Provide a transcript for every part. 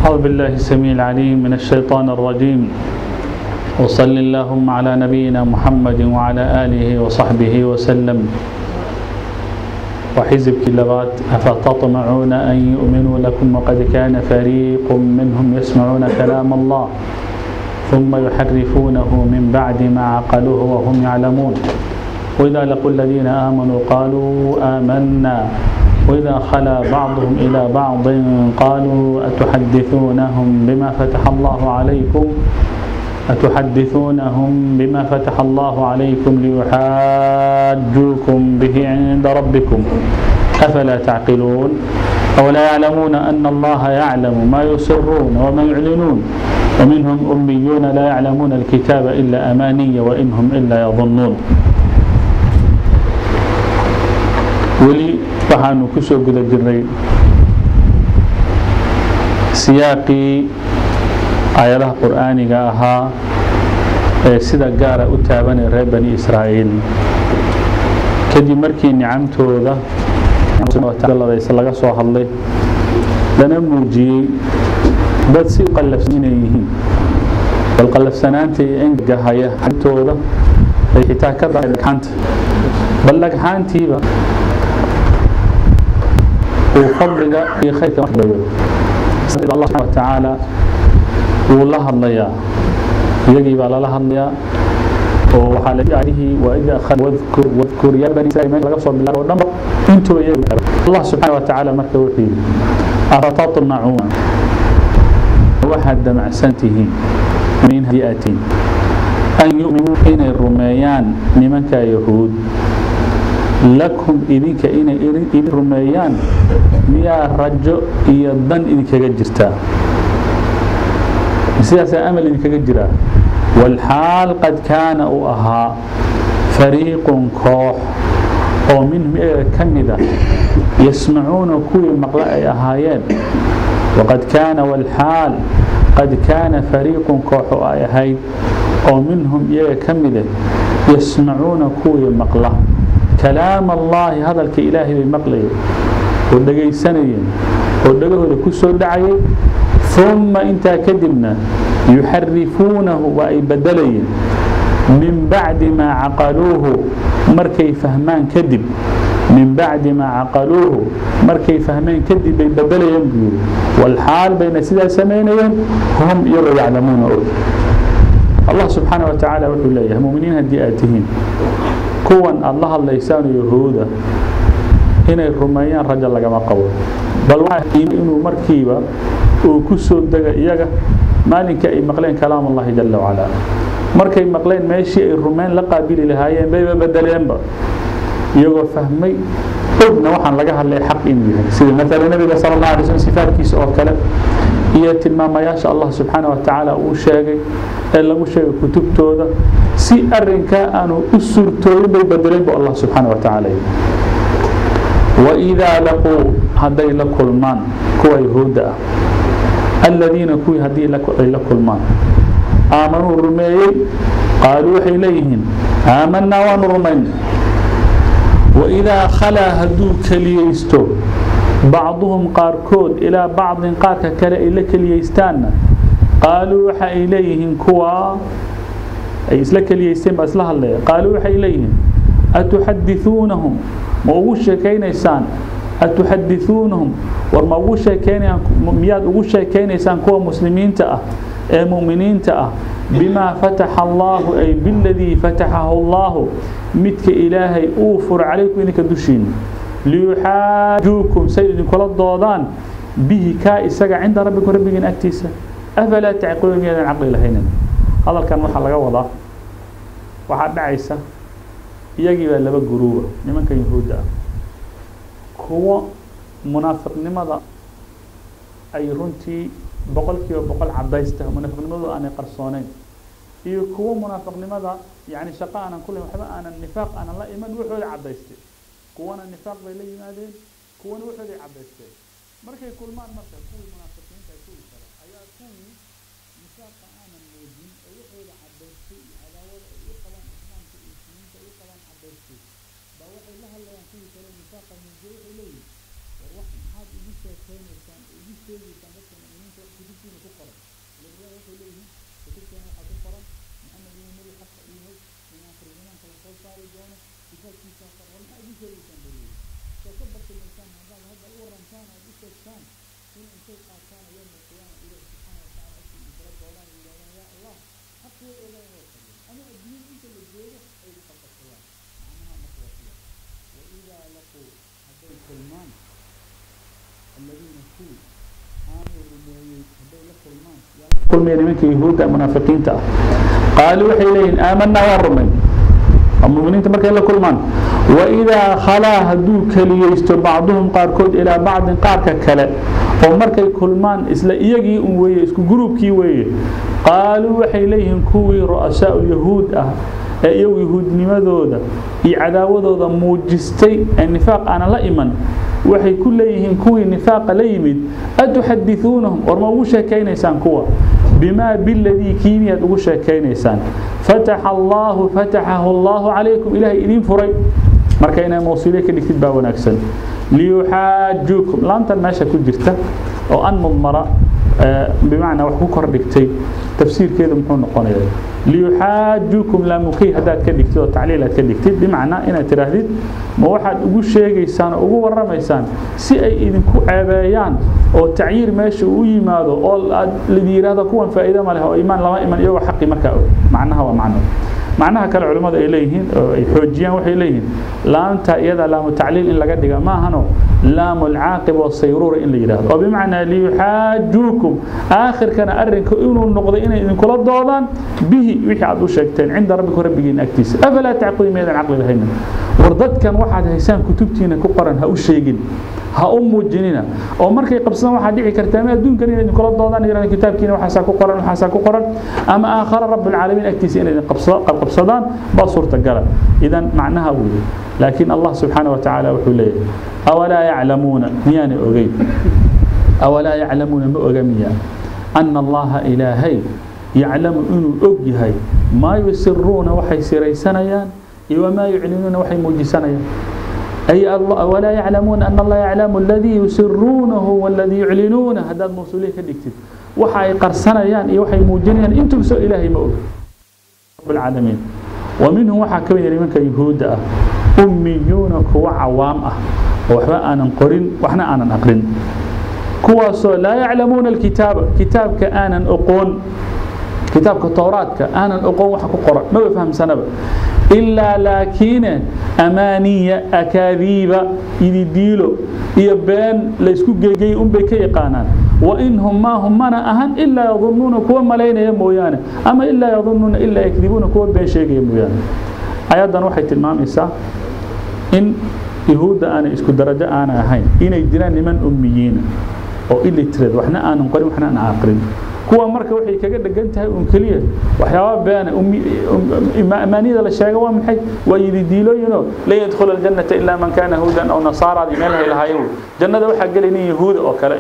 أعوذ بالله السميع العليم من الشيطان الرجيم، وصل اللهم على نبينا محمد وعلى آله وصحبه وسلم. وحزب كلبات أفتطمعون أن يؤمنوا لكم وقد كان فريق منهم يسمعون كلام الله ثم يحرفونه من بعد ما عقلوه وهم يعلمون. وإذا لقوا الذين آمنوا قالوا آمنا وإذا خلا بعضهم إلى بعض قالوا أتحدثونهم بما فتح الله عليكم أتحدثونهم بما فتح الله عليكم ليحاجوكم به عند ربكم أفلا تعقلون. أولا يعلمون أن الله يعلم ما يسرون وما يعلنون ومنهم أميون لا يعلمون الكتاب إلا أماني وإن هم إلا يظنون. Weli waxaanu ku soo guda jirnay siyaaqii aayadaha qur'aaniga ahaa ee sida gaara u taabanay reer bani Israa'iil, kadib markii nicamtooda laga soo hadlay lana muujiyey dad si qallafsan inay yihiin, bal qallafsanaanta iyo engega haya xagtooda ay xitaa ka dhagxanta, bal dhagxaantiiba uu fadliga iyo khayrka Allah subxaanahu wa tacaala wuu la hadlayaa, iyagii baa lala hadlayaa oo waxaa la yidhi wa idaa wadkur wadkur ya bani Israa'iil laga soo bilaabo dhanba intuu iyagu Allah subxaanahu wa tacaala marka wuxuu yidhi afatatmacuuna waxaad damacsan tihiin min hadiatiin an yu'minuu inay rumeeyaan nimanka yahuud lakum idinka inay idin rumeeyaan miyaa rajo iyo dan idinkaga jirtaa, sidaasaa amal idinkaga jiraa. Walxaal qad kaana uu ahaa fariiqun koox oo minhum iyaga ka mida yasmacuuna kuwii maqle ay ahaayeen, waqad kaana walxaal qad kaana fariiqun koox oo ay ahayd oo minhum iyaga ka mida yasmacuuna kuwii maqla kalaam Allahi hadalka Ilaahay bay maqlayeen oo dhagaysanayeen oo dhagahooda ku soo dhacayay, thumma intaa kadibna yuxarifuunahu waa ay bedelayeen min bacdi maa caqaluuhu markay fahmaan kadib, min bacdi maa caqaluuhu markay fahmeen kadib bay bedelayeen buu yidhi. Walxaal bayna sidaa samaynayeen hum iyagoo yaclamuuna og. Allah subxaana wa tacaala wuxuu leeyahay mu'miniin haddii aad tihiin kuwan aad la hadlaysaan yahuuda inay rumeeyaan rajo lagama qabo, bal waxa inuu markiiba uu ku soo dega iyaga maalinka ay maqleen kalaam Allah jalla wa ala. Markay maqleen meeshii ay rumeyn la qaabili lahaayeen bayba bedeleenba iyagoo fahmay ogna waxaan laga hadlay xaq inuu yahay, sida mathalan nabiga sallallahu alayhi wasallam sifaadkiisa oo kale iyo tilmaamayaasha Allah subxaanahu wa tacaala uu sheegay ee lagu sheegay kutubtooda, si arrinka aanu u suurtooyin bay bedeleen bu Allah subxaanahu wa tacaala yidhi. Waidaa laquu hadday la kulmaan kuwa yahuudda ah aladiina kuwii haddii ay la kulmaan aamanuu rumeeyey qaaluu waxay leeyihiin aamanaa waanu rumaynay. Waidaa khalaa hadduu keliyeysto bacduhum qaarkood ilaa bacdin qaarka kale ay la keliyeystaanna qaaluu waxa ay leeyihiin kuwaa ay isla keliyeysteen baa isla hadlaya, qaaluu waxay leeyihiin atuxadithuunahum ma ugu sheekaynaysaan, atuxadithuunahum war ma ugu sheekaynayaan, miyaad ugu sheekaynaysaan kuwa muslimiinta ah ee mu'miniinta ah bimaa fataxa Allahu ay biladii fataxahu Allahu midka Ilaahay uu furo calaykum idinka dushiina liyuxaajuukum say idinkula doodaan bihi kaa isaga cinda rabbikum rabbigiin agtiisa afalaa tacqiluun miyaadan caqli lahaynin. Hadalkan waxaa laga wadaa waxaa dhacaysa iyagii baa laba guruuba nimanka yahuudda ah, kuwo munaafiqnimada ay runtii 100% cadaysta munaafiqnimadu aanay qarsoonayn, iyo kuwo munaafiqnimada yani shaqo aanan ku lahayn waxba aanan nifaaq aanan la iman waxooda cadaystay, kuwana nifaaq bay la yimaadeen, kuwana waxooday cadaysteen. Markay kulmaan marka kuwii munaafiqiinta kuwii kale ayaa kuwii nifaaqa aanan muujin oo waxooda cadaystay iyo cadaawada ay u qabaan islaamka iyo muslimiinta ay u qabaan cadaystay baa waxay la hadlayaan kuwii kale nifaaqa muujiyay, waxay leeyihiin war wax maxaad igu sheekaynaysaan oo igu sheegaysaan dadka mu'miniinta wax kutubtooda Iyaga waxay leeyihiin kutubteena waxaa ku qoran Maxamed inuu nebi xaqa u yahay, in aakhir zamaanka la soo saari doono, sifaadkiisa qoran. War maxaa idin sheegaysaan bay leeyihin? Soo ka barti maysaan haddaad hadda u warantaan aad u sheegtaan in intay qaataan yowma alqiyaama Ilaahi subxaana watacaala agtii inkala doodaan oo yidhahdaan yaa Allah, xaqii way ogaan way qariyeen, ama adduunyada inta la joogo ay ugu qabqabsadaan macnaha. Marka waa sidaas. Waidaa laquu, hadday kulmaan, aladiina kuwii aamanuu rumeeyey hadday la kulmaan, kulmaya nimanka yahuudda munaafiqiinta ah, qaaluu waxay leeyihiin aamanaa, waan rumayn. Waa muminiinta markay la kulmaan. Waidaa khalaa, hadduu keliyeysto, bacduhum qaarkood ilaa bacdin qaarka kale, oo markay kulmaan isla iyagii un weeye, isku gruubkii weeye, qaaluu waxay leeyihiin kuwii ru'asaa yahuud ah ee iyagu yahuudnimadooda iyo cadaawadooda muujistay ee nifaaq aanan la iman, waxay ku leeyihiin kuwii nifaaqa la yimid: atuxadithuunahum, war ma ugu sheekaynaysaan kuwa, bimaa biladii kii miyaad ugu sheekaynaysaan, fataxa allaahu, fataxahu allaahu calaykum, ilaahay idiin furay? Marka inay mawsuuliye ka dhigtid baa wanaagsan. Liyuxaajuukum, laamtan meesha ku jirta oo an mudmara bimacnaa wax ku kor dhigtay, tafsiirkeedu muxuu noqonayaa? Liyuxaajuukum laamukey haddaad ka dhigtid oo tacliil aad ka dhigtid, bimacnaa inaad tidhaahdid ma waxaad ugu sheegaysaan oo ugu warramaysaan si ay idinku ceebeeyaan oo tacyiir meesha uu yimaado oo aad lidin yidhaahdo kuwan faa'iido ma leh oo iimaan lama iman iyagoo xaqii markaa og. Macnaha waa macno. Macnaha kale culimmadu ay leeyihiin oo ay xoojiyaan, waxay leeyihiin laamta iyada laamu tacliil in laga dhiga maahano, laamu alcaaqib oo sayruura in la yidhahdo, oo bimacnaa liyuxaajuukum aakhirkana arrinka inuu noqdo inay idinkula doodaan bihi wixii aad u sheegteen cinda rabbikum, rabbigiina agtiisa. Afalaa tacqiluun, miyaadan caqli lahaynin? War dadkan waxaad haysaan kutubtiina ku qoran ha u sheegin, ha u muujinina, oo markay qabsadaan waxaa dhici karta ama adduunkan inay idinkula doodaan, yidhahdaan kitaabkiina waxaasaa ku qoran, waxaasaa ku qoran, ama aakhara rabbilcaalamiin agtiisa inay idin qabqabsadaan baa suurtagala. Idan macnaha weeye. Laakiin Allah subxaana wa tacaala wuxuu leeyahay: awalaa yaclamuuna, miyaanay ogeyn? Awalaa yaclamuuna, ma oga miya, ana Allaha ilaahay yaclamu inuu og yahay maa yusiruuna, waxay siraysanayaan, iyo wamaa yuclinuuna, waxay muujisanayaan? أي ولا يعلمون أن الله يعلم الذي يسرونه والذي يعلنونه. هذا الموصولية كدكتب waxay qarsanayaan iyo waxay muujinayaan intuba soo Ilaahay ma og رب العالمين. ومنهم waxaa ka mid ah nimanka yahuudda ah ummiyuuna, kuwa cawaam ah oo waxba aanan qorin waxna aanan aqrin, kuwaasoo laa yaclamuuna alkitaaba, kitaabka aanan oqoon, kitaabka towraadka aanan oqoon waxa ku qoran maba fahamsanaba, ilaa laakiine amaaniya akaadiiba, ididiilo iyo been laysku geegay unbay ka yaqaanaan. Wain hum maa hum mana ahan ilaa yadunnuuna, kuwa malaynaya mooyaane, ama ilaa yadunnuuna ilaa yakdibuuna, kuwa been sheegaya mooyaane. Ayaddan waxay tilmaamaysaa in yahuudda aanay isku darajo aanay ahayn, inay jiraan niman ummiyiina oo illiterate, waxna aanan qorin waxna aanan aqrin. Kuwa marka waxay kaga dhegan tahay un keliya waxyaaba beena. Amaaniyada la sheega waa maxay? Waa yididiilooyinoo lan yadkhula aljannata ilaa man kaana huudan aw nasaaraadii meelahay lahaayeen. Jannada waxaa gelay nin yahuuda oo kale,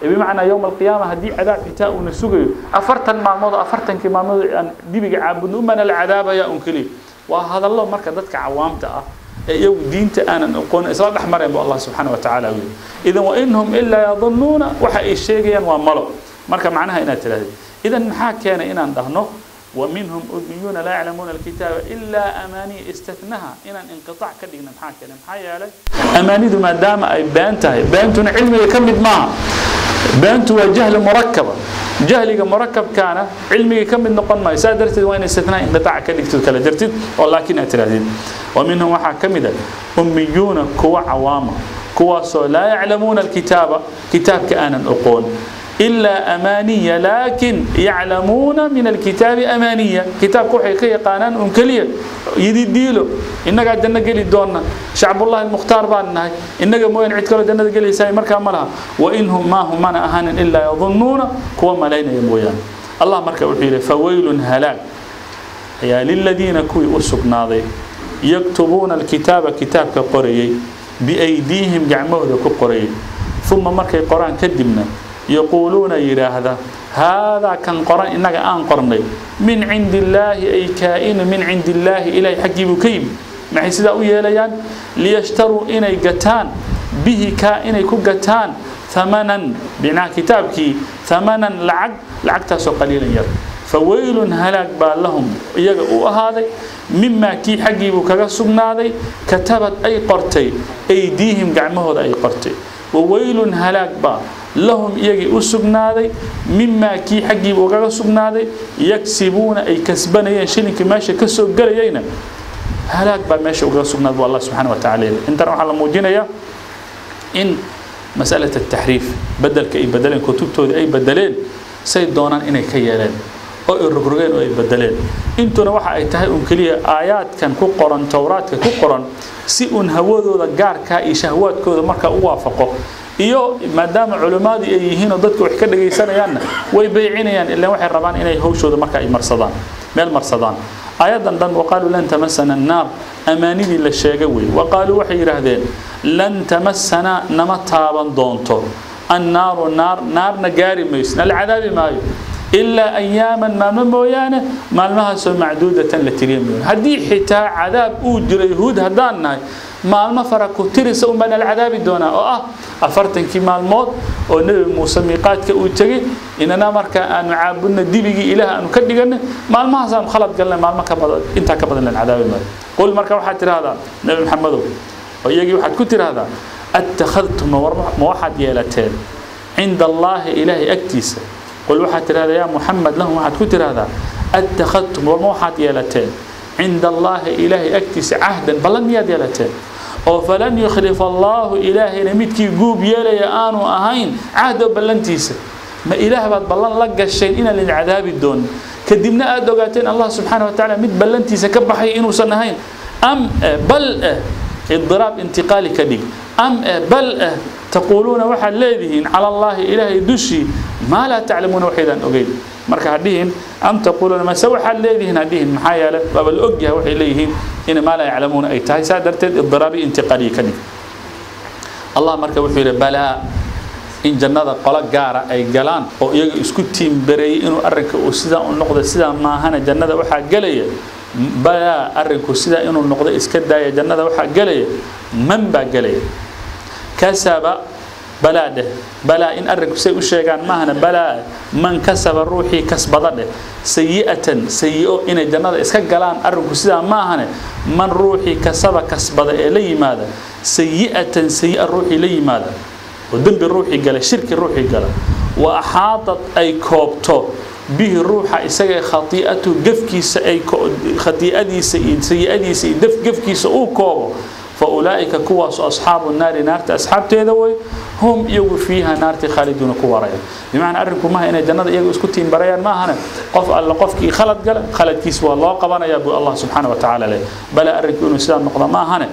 bimacnaa yowma alqiyaama haddii cadaab xitaa uuna sugayo 40 maalmood oo 40kii maalmood aan dibiga caabudno umaana la cadaabaya un keliya. Waa hadallo marka dadka cawaamta ah ee iyagu diinta aanan aqoon isla dhex mareen bu Allah subxaana wa tacaala yiri. Idan wainhum ilaa yadunnuuna, waxa ay sheegayaan waa malo. Marka macnaha inaad tidhahdid, idan maxaa keenay inaan dhahno ومنهم أميون لا يعلمون الكتاب إلا أماني، استثناها إن انقطاع كدغنا؟ maxaa keenay? Maxaa yeelay amaanidu maadaama ay been tahay, beentuna cilmiga ka mid maaha. Beentu waa jahli murakaba, jahliga murakabkaana cilmiga ka mid noqon maayo. Saa darteed waa in istinaa inqitaac ka dhigtid, kala jartid, oo laakiin aad tidhahdid ومنهم waxaa ka mid ah ummiyuuna, kuwa cawaama, kuwaasoo laa yaclamuuna alkitaaba, kitaabka aanan oqoon, إلا أمانية، لكن يعلمون من الكتاب أمانية، كتاب كوحي كي قانان أنكلية يدي ديلو إنك جنة قلي دونا شعب الله المختار باننا إنك موين عدك جنة قلي ساي مركا ملها. وإنهم ما هم من أهان إلا يظنون، كوا ملايين يمويان. الله مركا وحيله: فويل هلاك يا للذين كوي أسق ناضي يكتبون الكتاب، كتاب كقريي، بأيديهم، جعمه كقريي، ثم مركا قرآن كدبنا يقولون يراهذا هذا كان قرآن إنك آن قرني من عند الله، أي كائن من عند الله إلى حقي بكيم maxay sidaa u yeelayaan? Liyashtaruu, inay gataan, bihi kaa inay ku gataan, Thamanan binaa kitaabkii thamanan lacag, lacagtaasoo qaliilan yar. Fawaylun halaag baa lahum iyaga u ahaaday, mimaa kii xaggiibuu kaga sugnaaday, katabad ay qortay, aydiihim gacmahooda ay qortay. Wawaylun halaag baa lahum iyagii u sugnaaday, mimaa kii xaggiibuu kaga sugnaaday, yagsibuuna ay kasbanayeen, shilinkii meesha ka soo gelayayna halaag baa meesha ugaga sugnaaday buu Allah subxaana wa tacala yidhi. Intana waxaa la muujinayaa in masalata taxriif, bedelka ay bedeleen kutubtoodii, ay bedeleen say doonaan inay ka yeeleen oo ay rogrogeen oo ay bedeleen. Intuna waxa ay tahay un keliya aayaadkan ku qoran Towraadka ku qoran si uun hawadooda gaarkaa iyo shahwaadkooda markaa u waafaqo, iyo maadaama culimmadii ay yihiin oo dadka wax ka dhageysanayaanna way baycinayaan, ilaan waxay rabaan inay hawshooda markaa ay marsadaan, meel marsadaan. Aayadan dhan waqaaluu lan tamasana annaar, amaanidii la sheegay wey. Waqaaluu waxay yidhaahdeen lan tamasana, nama taaban doonto, annaaru naar, naarna gaari mayso, nala cadaabi maayo, ilaa ayaaman maalmo mooyaane, maalmahaasoo macduudatan la tiriya mooyaane. Haddii xitaa cadaab uu jiro, yahuud haddaan nahay, maalmo fara ku tirisa unbaa nala cadaabi doonaa, oo ah 40kii maalmood oo Nebi Muuse miiqaadka uu tegey, inana markaa aanu caabudna dibigii Ilaah aanu ka dhiganay, maalmahaas aanu khalad galnay, maalmo ka badan intaa ka badan lan cadaabi maayo. Qul marka waxaad tidhaahdaa Nebi Maxamedow, oo iyagii waxaad ku tidhaahdaa, attakhadtum ma waxaad yeelateen cinda Allaahi Ilaahay agtiisa. Qul waxaad tidhahdaa yaa Muxamed lahum, waxaad ku tidhaahdaa attakhadtum war ma waxaad yeelateen cinda Allaahi Ilaahay agtiisa cahdan, ballan miyaad yeelateen, oo falan yukhlifa Allaahu Ilaahayna midkii guub yeelaya aanu ahayn cahdo ballantiisa? Ma Ilaah baad ballan la gasheen inaan lidin cadaabi doonin, kadibna aada ogaateen Allah subxaana wa tacaala mid ballantiisa ka baxay inuusan ahayn? Am bal idiraab intiqaali ka dhig, am bal taquuluuna waxaad leedihiin cala Allaahi Ilaahay dushii maa laa taclamuuna waxaydaan ogeyn. Marka ha dhihin am taquuluuna, mase waxaad leedihiin ha dhihin, maxaa yeele waaba la og yahay waxay leeyihiin in maa laa yaclamuuna ay tahay. Saa darteed idiraabi intiqaaliyi ka dhig. Allah marka wuxuu yidhi balaa, in jannada qolo gaara ay galaan oo iyaga isku tiimbareeyey inuu arrinka uu sidaa u noqdo, sidaa maahana jannada waxaa gelaya. Balaa, arrinku sidaa inuu noqdo iska daaya, jannada waxaa gelaya man baa gelaya kasaba. Balaa dheh, balaa in arrinku say u sheegaan maahana, balaa man kasaba, ruuxii kasbada dheh, sayi'atan sayi'o, inay jannada iska galaan arrinku sidaa maahane, man ruuxii kasaba kasbada ee la yimaada, sayi'atan sayi'a ruuxii la yimaada, oo dembi ruuxii gala, shirki ruuxii gala, wa axaatad ay koobto bihi ruuxa isaga khati'atu gafkiisa, ay khati'adiisa iyo sayi'adiisa iyo gafkiisa uu koobo, fa ulaa'ika kuwaasu asxaabu naari, naarta asxaabteeda way, hum iyagu fiiha naarti khaaliduuna ku waaraya. Bimacnaa arrinku maaha inay jannada iyagu isku tiimbarayaan maahane, qof alle qofkii khalad gala khaladkiis waa loo qabanayaa buu Allah subxaana wa tacaala leh. Bale arrinku inuu sidaa noqdo maahane,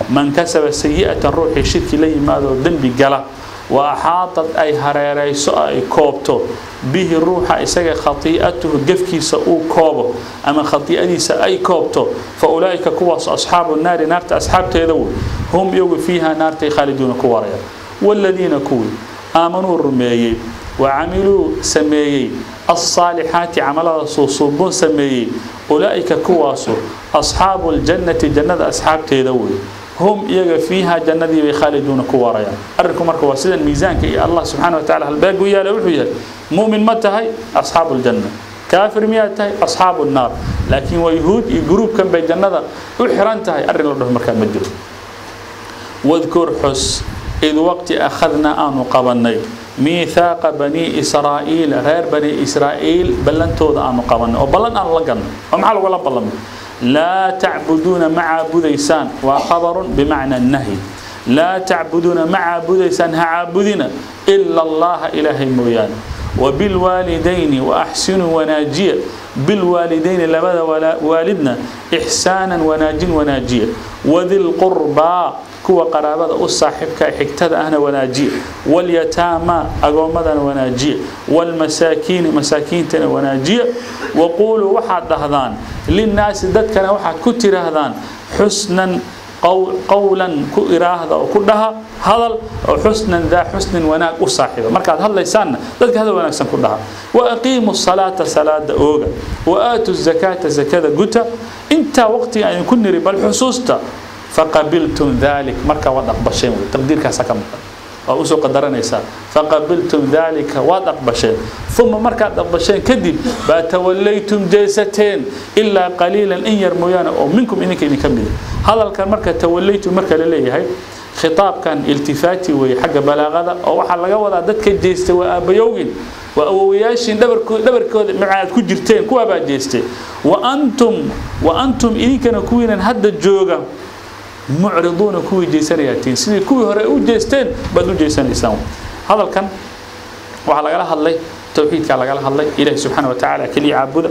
man kasaba sayi'atan, ruuxii shirki la yimaado dembi gala, wa axaatad ay hareerayso ay koobto bihi ruuxa isaga khati'atuhu gafkiisa uu koobo ama khati'adiisa ay koobto, fa ulaa'ika kuwaas asxaabu naari, naarta asxaabteeda wey, hum iyagu fiiha naartay khaaliduuna ku waaraya. Waaladiina kuwii aamanuu rumeeyey, wa camiluu sameeyey, alsaalixaati camalada suusuubun sameeyey, ulaa'ika kuwaasu asxaabu aljannati, jannada asxaabteeda wey, hum iyaga fiiha jannadii bay khaaliduuna ku waarayaan. Arrinku marka waa sidan miisaanka iyo Allah subxaana wa tacala halbeegu yaala wuxuu yahay: mu'min ma tahay, asxaabu aljanna; kaafir miyaa tahay, asxaabu nnaar. Laakiin waa yuhuud iyo gruubkan bay jannada u xiran tahay arrin la dhaho markaa ma jiro. Wadkur xus id waqti akhadna aanu qabannay miithaaqa bani Israa'iil, reer bani Israa'iil ballantooda aanu qabannay, oo ballan aanu la galnay. Oo maxaa lagula ballamay? Laa tacbuduuna ma caabudaysaan, waa khabarun bimacna nahyi. Laa tacbuduuna ma caabudaysaan, ha caabudina ila Allaha Ilaahay mooyaane. Wabilwaalidayni waaxsinuu wanaajiya, bilwaalidayni labada waalidna ixsaanan wanaajin wanaajiya, wadilqurbaa kuwa qaraabada u saaxiibka xigtada ahna wanaajiya, walyataama agoommadana wanaajiya, waalmasaakiini masaakiintana wanaajiya, waquuluu waxaad dhahdaan linnaasi dadkana waxaad ku tidhaahdaan xusnan qowlan ku iraahda oo ku dhaha hadal oo xusnan daa xusnin wanaag u saaxiiba. Markaad hadlaysaanna dadka hadal wanaagsan ku dhaha. Wa aqiimu salaata salaada ooga, wa aatu zakaata zakada guta. Intaa waqtiga aynu ku niri bal xusuusta, faqabiltum dalik markaa waad aqbasheen wey, taqdiirkaasa ka maqan. Oo usoo qadaranaysaa faqabiltum dalika, waad aqbasheen. Uma markaad aqbasheen kadib baa tawallaytum jeesateen, ilaa qaliilan, in yar mooyaane, oo minkum idinka idinka mida. Hadalkan marka tawallaytum marka la leeyahay, khitaabkan iltifaati weeye xagga balaaqada, oo waxaa laga wadaa dadka jeestay waa aabbayowgin, waa awowayaashiin dhabarkooda maca aad ku jirteen, kuwaabaa jeestay. Wa antum, wa antum idinkana kuwiinan hadda jooga, mucriduuna, kuwii jeesanayaa tihiin. Sidii kuwii hore u jeesteen baad u jeesanaysaan. Hadalkan waxaa lagala hadlay tawxiidkaa lagala hadlay, Ilahi subxaana wa tacaala keliya caabuda,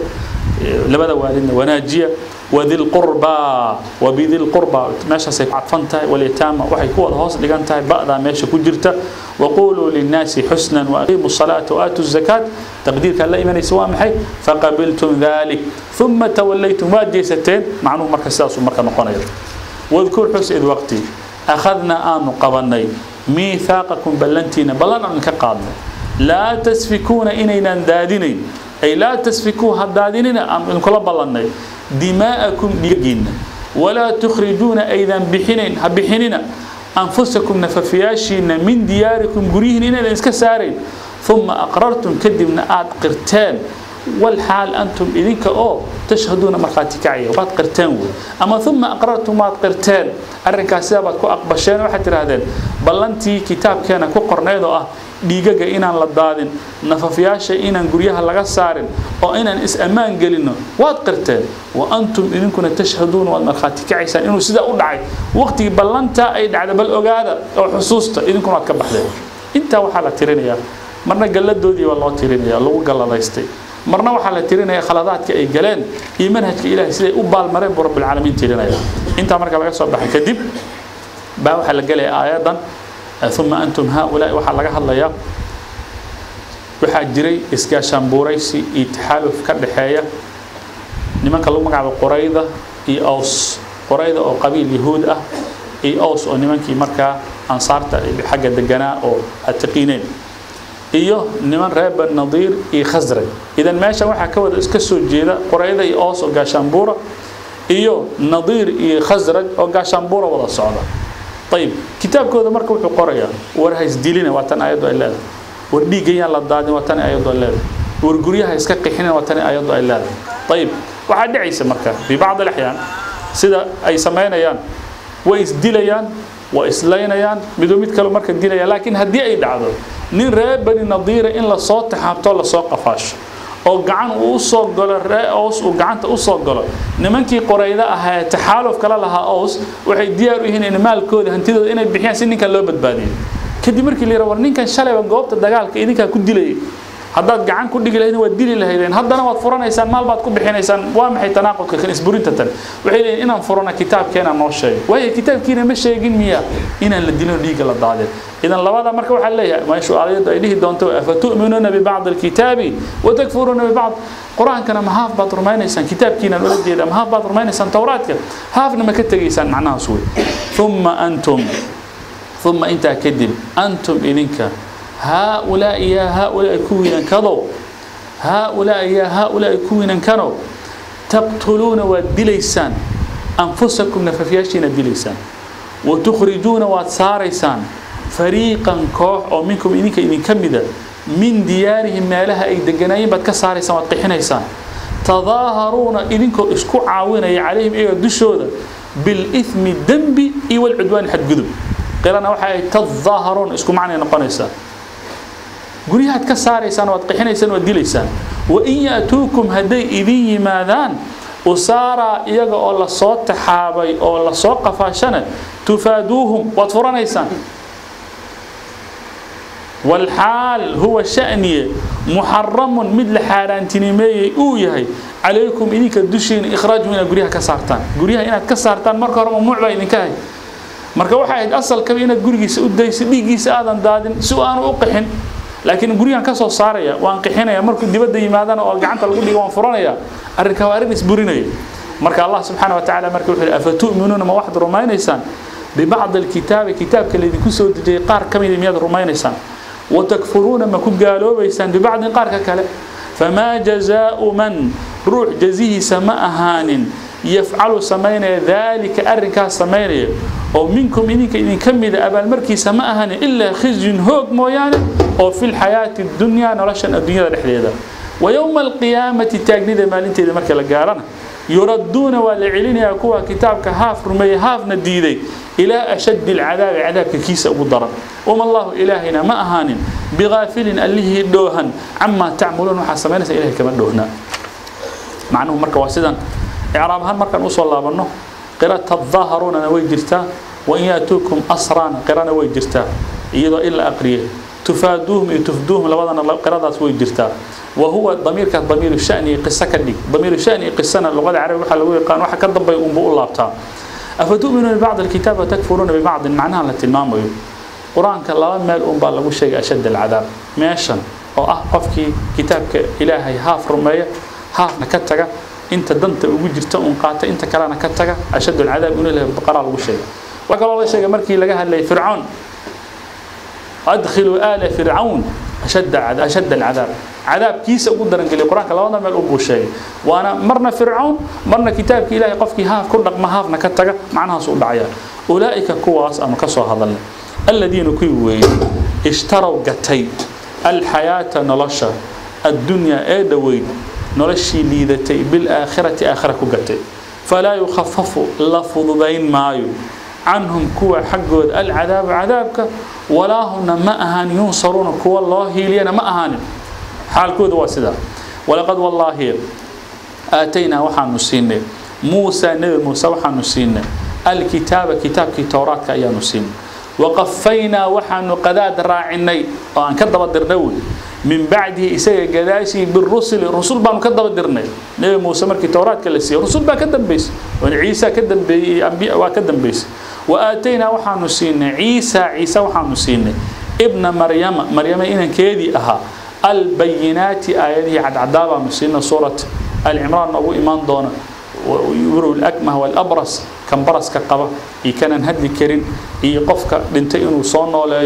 labada waalidna wanaajiya, wadi lqurbaa, wabidi lqurbaa meeshaasay cadfan tahay, walyataama waxay ku wada hoos dhigan tahay ba'daa meesha ku jirta, waquluu linnaasi xusnan waaqiimu salaata waaatu zakaat. Taqdiirkaa la imanaysa waa maxay? Faqabiltum dalik uma tawallaytum, waad jeesateen. Macnuhu marka sidaasuu marka noqonaya. Wadkur, xus, id waqti akhadnaa, aanu qabannay, miithaaqakum, ballantiina, ballan aanu ka qaadnay, laa tasfikuuna, inaynaan daadinayn, ay laa tasfikuu, ha daadinina aanu idinkula ballannay, dimaa'akum, dhiigiinna, walaa tukhrijuuna, aydan bixinayn, ha bixinina, anfusakum, nafafiyaashiina, min diyaarikum, guryihiin inaydan iska saarayn. Uma aqrartum, kadibna aad qirteen, walxaal antum idinka oo tashhaduuna, markhaati kacaya, waad qirteen wey. Ama uma aqrartum, waad qirteen arrinkaas, sidaa baad ku aqbasheen. Waxaad tidhaahdeen ballantii kitaabkeena ku qornayd oo ah dhiigaga inaan la daadin, nafafyaasha inaan guryaha laga saarin, oo inaan is-ammaan gelinno, waad qirteen. Wa antum idinkuna tashhaduuna, waad markhaati kacaysaan inuu sidaa u dhacay waqtigii ballantaa ay dhacda. Bal ogaada oo xusuusta, idinkuna waad ka baxdeen. Intaa waxaa la tirinayaa marna galladoodii baa loo tirinaya lagu galladaystay, marna waxaa la tirinaya khaladaadka ay galeen iyo manhajka Ilahay siday u baalmareen buu Rabbilcaalamiin tirinaya. Intaa marka laga soo baxay kadib baa waxaa la gelaya aayaddan uma antum haaulaai. Waxaa laga hadlayaa waxaa jiray isgaashaanbuuraysi iyo taxaaluf ka dhexeeya nimanka lagu magacaabo Qorayda iyo Aws. Qorayda oo qabiil Yahuud ah iyo Aws oo nimankii markaa Ansaarta xagga deganaa oo aad taqiineen, iyo niman reer Bani Nadiir iyo Khasraj. Idan meeshan waxaa ka wada iska soo jeeda Qorayda iyo Aws oo gaashaanbuura iyo Nadiir iyo Khasraj oo gaashaanbuura wada socda. Ayib, kitaabkooda marka wuxuu qorayaa war ha isdilina, waa tan aayaddu ay leedahay. War dhiigga yaan la daadin, waa tan aayaddu ay leedahay. War guryaha iska qixinin, waa tan aayaddu ay leedahay. Ayib, waxaa dhacaysa marka fi bacd alaxyaan sida ay samaynayaan, way isdilayaan, waa islaynayaan, midoo mid kale marka dilaya. Laakiin haddii ay dhacdo nin reer Bani Nadiira in lasoo taxaabto, lasoo qafaasho oo gacan uu usoo galo ree Ows, uu gacanta usoo galo, nimankii Qorayda ahaa ee taxaaluf kala lahaa Ows waxay diyaar u yihiin in maalkooda, hantidooda inay bixiyaan si ninkan loo badbaadiyo. Kadib markii la yidhaha war ninkan shalayba goobta dagaalka idinkaa ku dilayay, haddaad gacan ku dhigi lahaydin waad dili lahaydeen, haddana waad furanaysaan, maal baad ku bixinaysaan, waa maxay tanaaqudka kan, isburinta tan? Waxay leeyihin inaan furana kitaabkeena noo sheegay. Waayo, kitaabkiina ma sheegin miya inaan la dilin oo dhiigga la daadin? Idan labada marka waxaa leeyahay meeshu aayaddu ay dhihi doonto afatu'minuuna bibacdi alkitaabi watakfuruuna bibacd. Qur-aankana ma haaf baad rumaynaysaan? Kitaabkiinaan ula jeedaa, ma haaf baad rumaynaysaan Towraadka, haafna ma ka tegaysaan? Macnahaas wey. Uma antum, uma intaa kadib, antum idinka, haaulaa'i yaa haaulaa'i, kuwiinan kadow, haaulaa'i yaa haaulaa'i, kuwiinan kanow, taqtuluuna, waad dilaysaan, anfusakum, nafafyaashiina dilaysaan, watukhrijuuna, waad saaraysaan, fariiqan, koox oo minkum idinka idinka mida, min diyaarihim, meelaha ay deganaayeen baad ka saaraysaan, waad qixinaysaan, tadaaharuuna, idinkoo isku caawinaya, calayhim, iyaga dushooda, bilithmi, dembi, iyo walcudwaani, xadgudub. Qilana waxa ay tadaaharuuna isku macnay noqonaysaa. Guryahaad ka saaraysaan, waad qixinaysaan, waad dilaysaan. Wain ya'tuukum, hadday idin yimaadaan, usaaraa, iyaga oo lasoo taxaabay oo lasoo qafaashana, tufaaduuhum, waad furanaysaan. Walxaal huwa sha'niye muxaramun, mid la xaaraantinimeeyey uu yahay, calaykum, idinka dushiina, ikhraajuhum, inaad guryaha ka saartaan. Guryaha inaad ka saartaan marka hore mamnuuc baa idinka ahay. Marka waxay ahayd asalkaba inaad gurigiisa u dayso, dhiiggiisa aadan daadin si aanu u qixin. Laakiin guryahan ka soo saaraya, waan qixinaya, markuu dibadda yimaadana oo gacanta lagu dhigo waan furanaya. Arrinka waa arrin isburinaya. Marka Allah subxaana wa tacaala marka wuxuu yidhi afatu'minuuna, ma waxaad rumaynaysaan, bibacdi alkitaabi, kitaabka laydinku soo dejiyey qaar ka mida miyaad rumaynaysaan, watakfuruuna, ma ku gaaloobaysaan, bibacdin, qaarka kale? Famaa jazaau man, ruux jazihiisa ma ahaanin, Yafcalu samaynaya daalika arrinkaas samaynaya oo minkum idinka idinka mida abaalmarkiisa ma ahani ilaa khizyun hoog mooyaane oo fi lxayaati dunyaa noloshan adduunyada dhexdeeda. Wa yowma alqiyaamati taagnida maalinteeda marka la gaarana yuradduuna waa la celinayaa kuwa kitaabka haaf rumeeyey haafna diiday ilaa ashaddi alcadaabi cadaabka kiisa ugu daran. Wama allahu ilaahayna ma ahaanin bigaafilin allihii dhoohan camaa tacmaluun waxaa samaynaysa ilahay kama dhoohna. Macnuhu marka waa sidan icraab ahaan markaan usoo laabanno qira tadaaharuunana way jirtaa, wain yaatuukum asraana qirana way jirtaa iyadoo in la aqriyay tufaaduuhum iyo tufduuhum labadana qiradaas way jirtaa. وهو ضمير كضمير الشأن قصة كدي ضمير الشأن قصنا اللغة العربية waxa lagu yaqaan waxa ka dambeeya uun buu u laabtaa. Afatu'minuuna bibacdi alkitaab wa takfuruuna bibacdin macnaha la tilmaamayo qur-aanka laba meel uun baa lagu sheegay ashadd alcadaab meeshan oo ah qofkii kitaabka ilaahay haaf rumeeya haafna ka taga inta danta ugu jirta uun qaata inta kalena ka taga ashadd alcadaab inuu ilaahay baqara lagu sheegay. Waxa kaloo la sheegay markii laga hadlay fircoon adkhilu aala fircawn أشد العذاب عذاب كيس ugu daran galay quraanka labada meel uu sheegay waana marna fircoon marna kitaabka ilaahay qofkii haaf ku dhaqma haafna ka taga macnahaas u dhacaya. Ulaa'ika kuwaas ama ka soo hadalnay alladina kuwii weeyay ishtaraw gatay alxayaata nolosha addunya ee dhoweyd noloshii liidatay bilaakhirati aakhira ku gatay falaa yukhafafu la fududayn maayo عنهم كوا حقود العذاب عذابك ولا هم ما أهان ينصرون كوا الله لينا ما أهان حال كود واسدا. ولقد والله آتينا وحن نسينا موسى نبي موسى وحن نسينا الكتاب كتاب التوراة كأيا نسينا وقفينا وحن قداد راعني وأن كذب الدرنوي من بعده إساء قداشي بالرسل الرسل بان كذب الدرنوي نبي موسى مركي التوراة كالسي الرسل بان كذب بيس وعيسى كذب بأنبياء وكذب بيس. وآتينا وحن نسينا عيسى عيسى وحن نسينا ابن مريم مريم إن كيدي أها البينات آياته عد عذابها نسينا سورة العمران أبو إيمان دونا ويبرو الأكمه والأبرص كان برص كقبة كان هدي كرين يقفك دنتي إنه صون ولا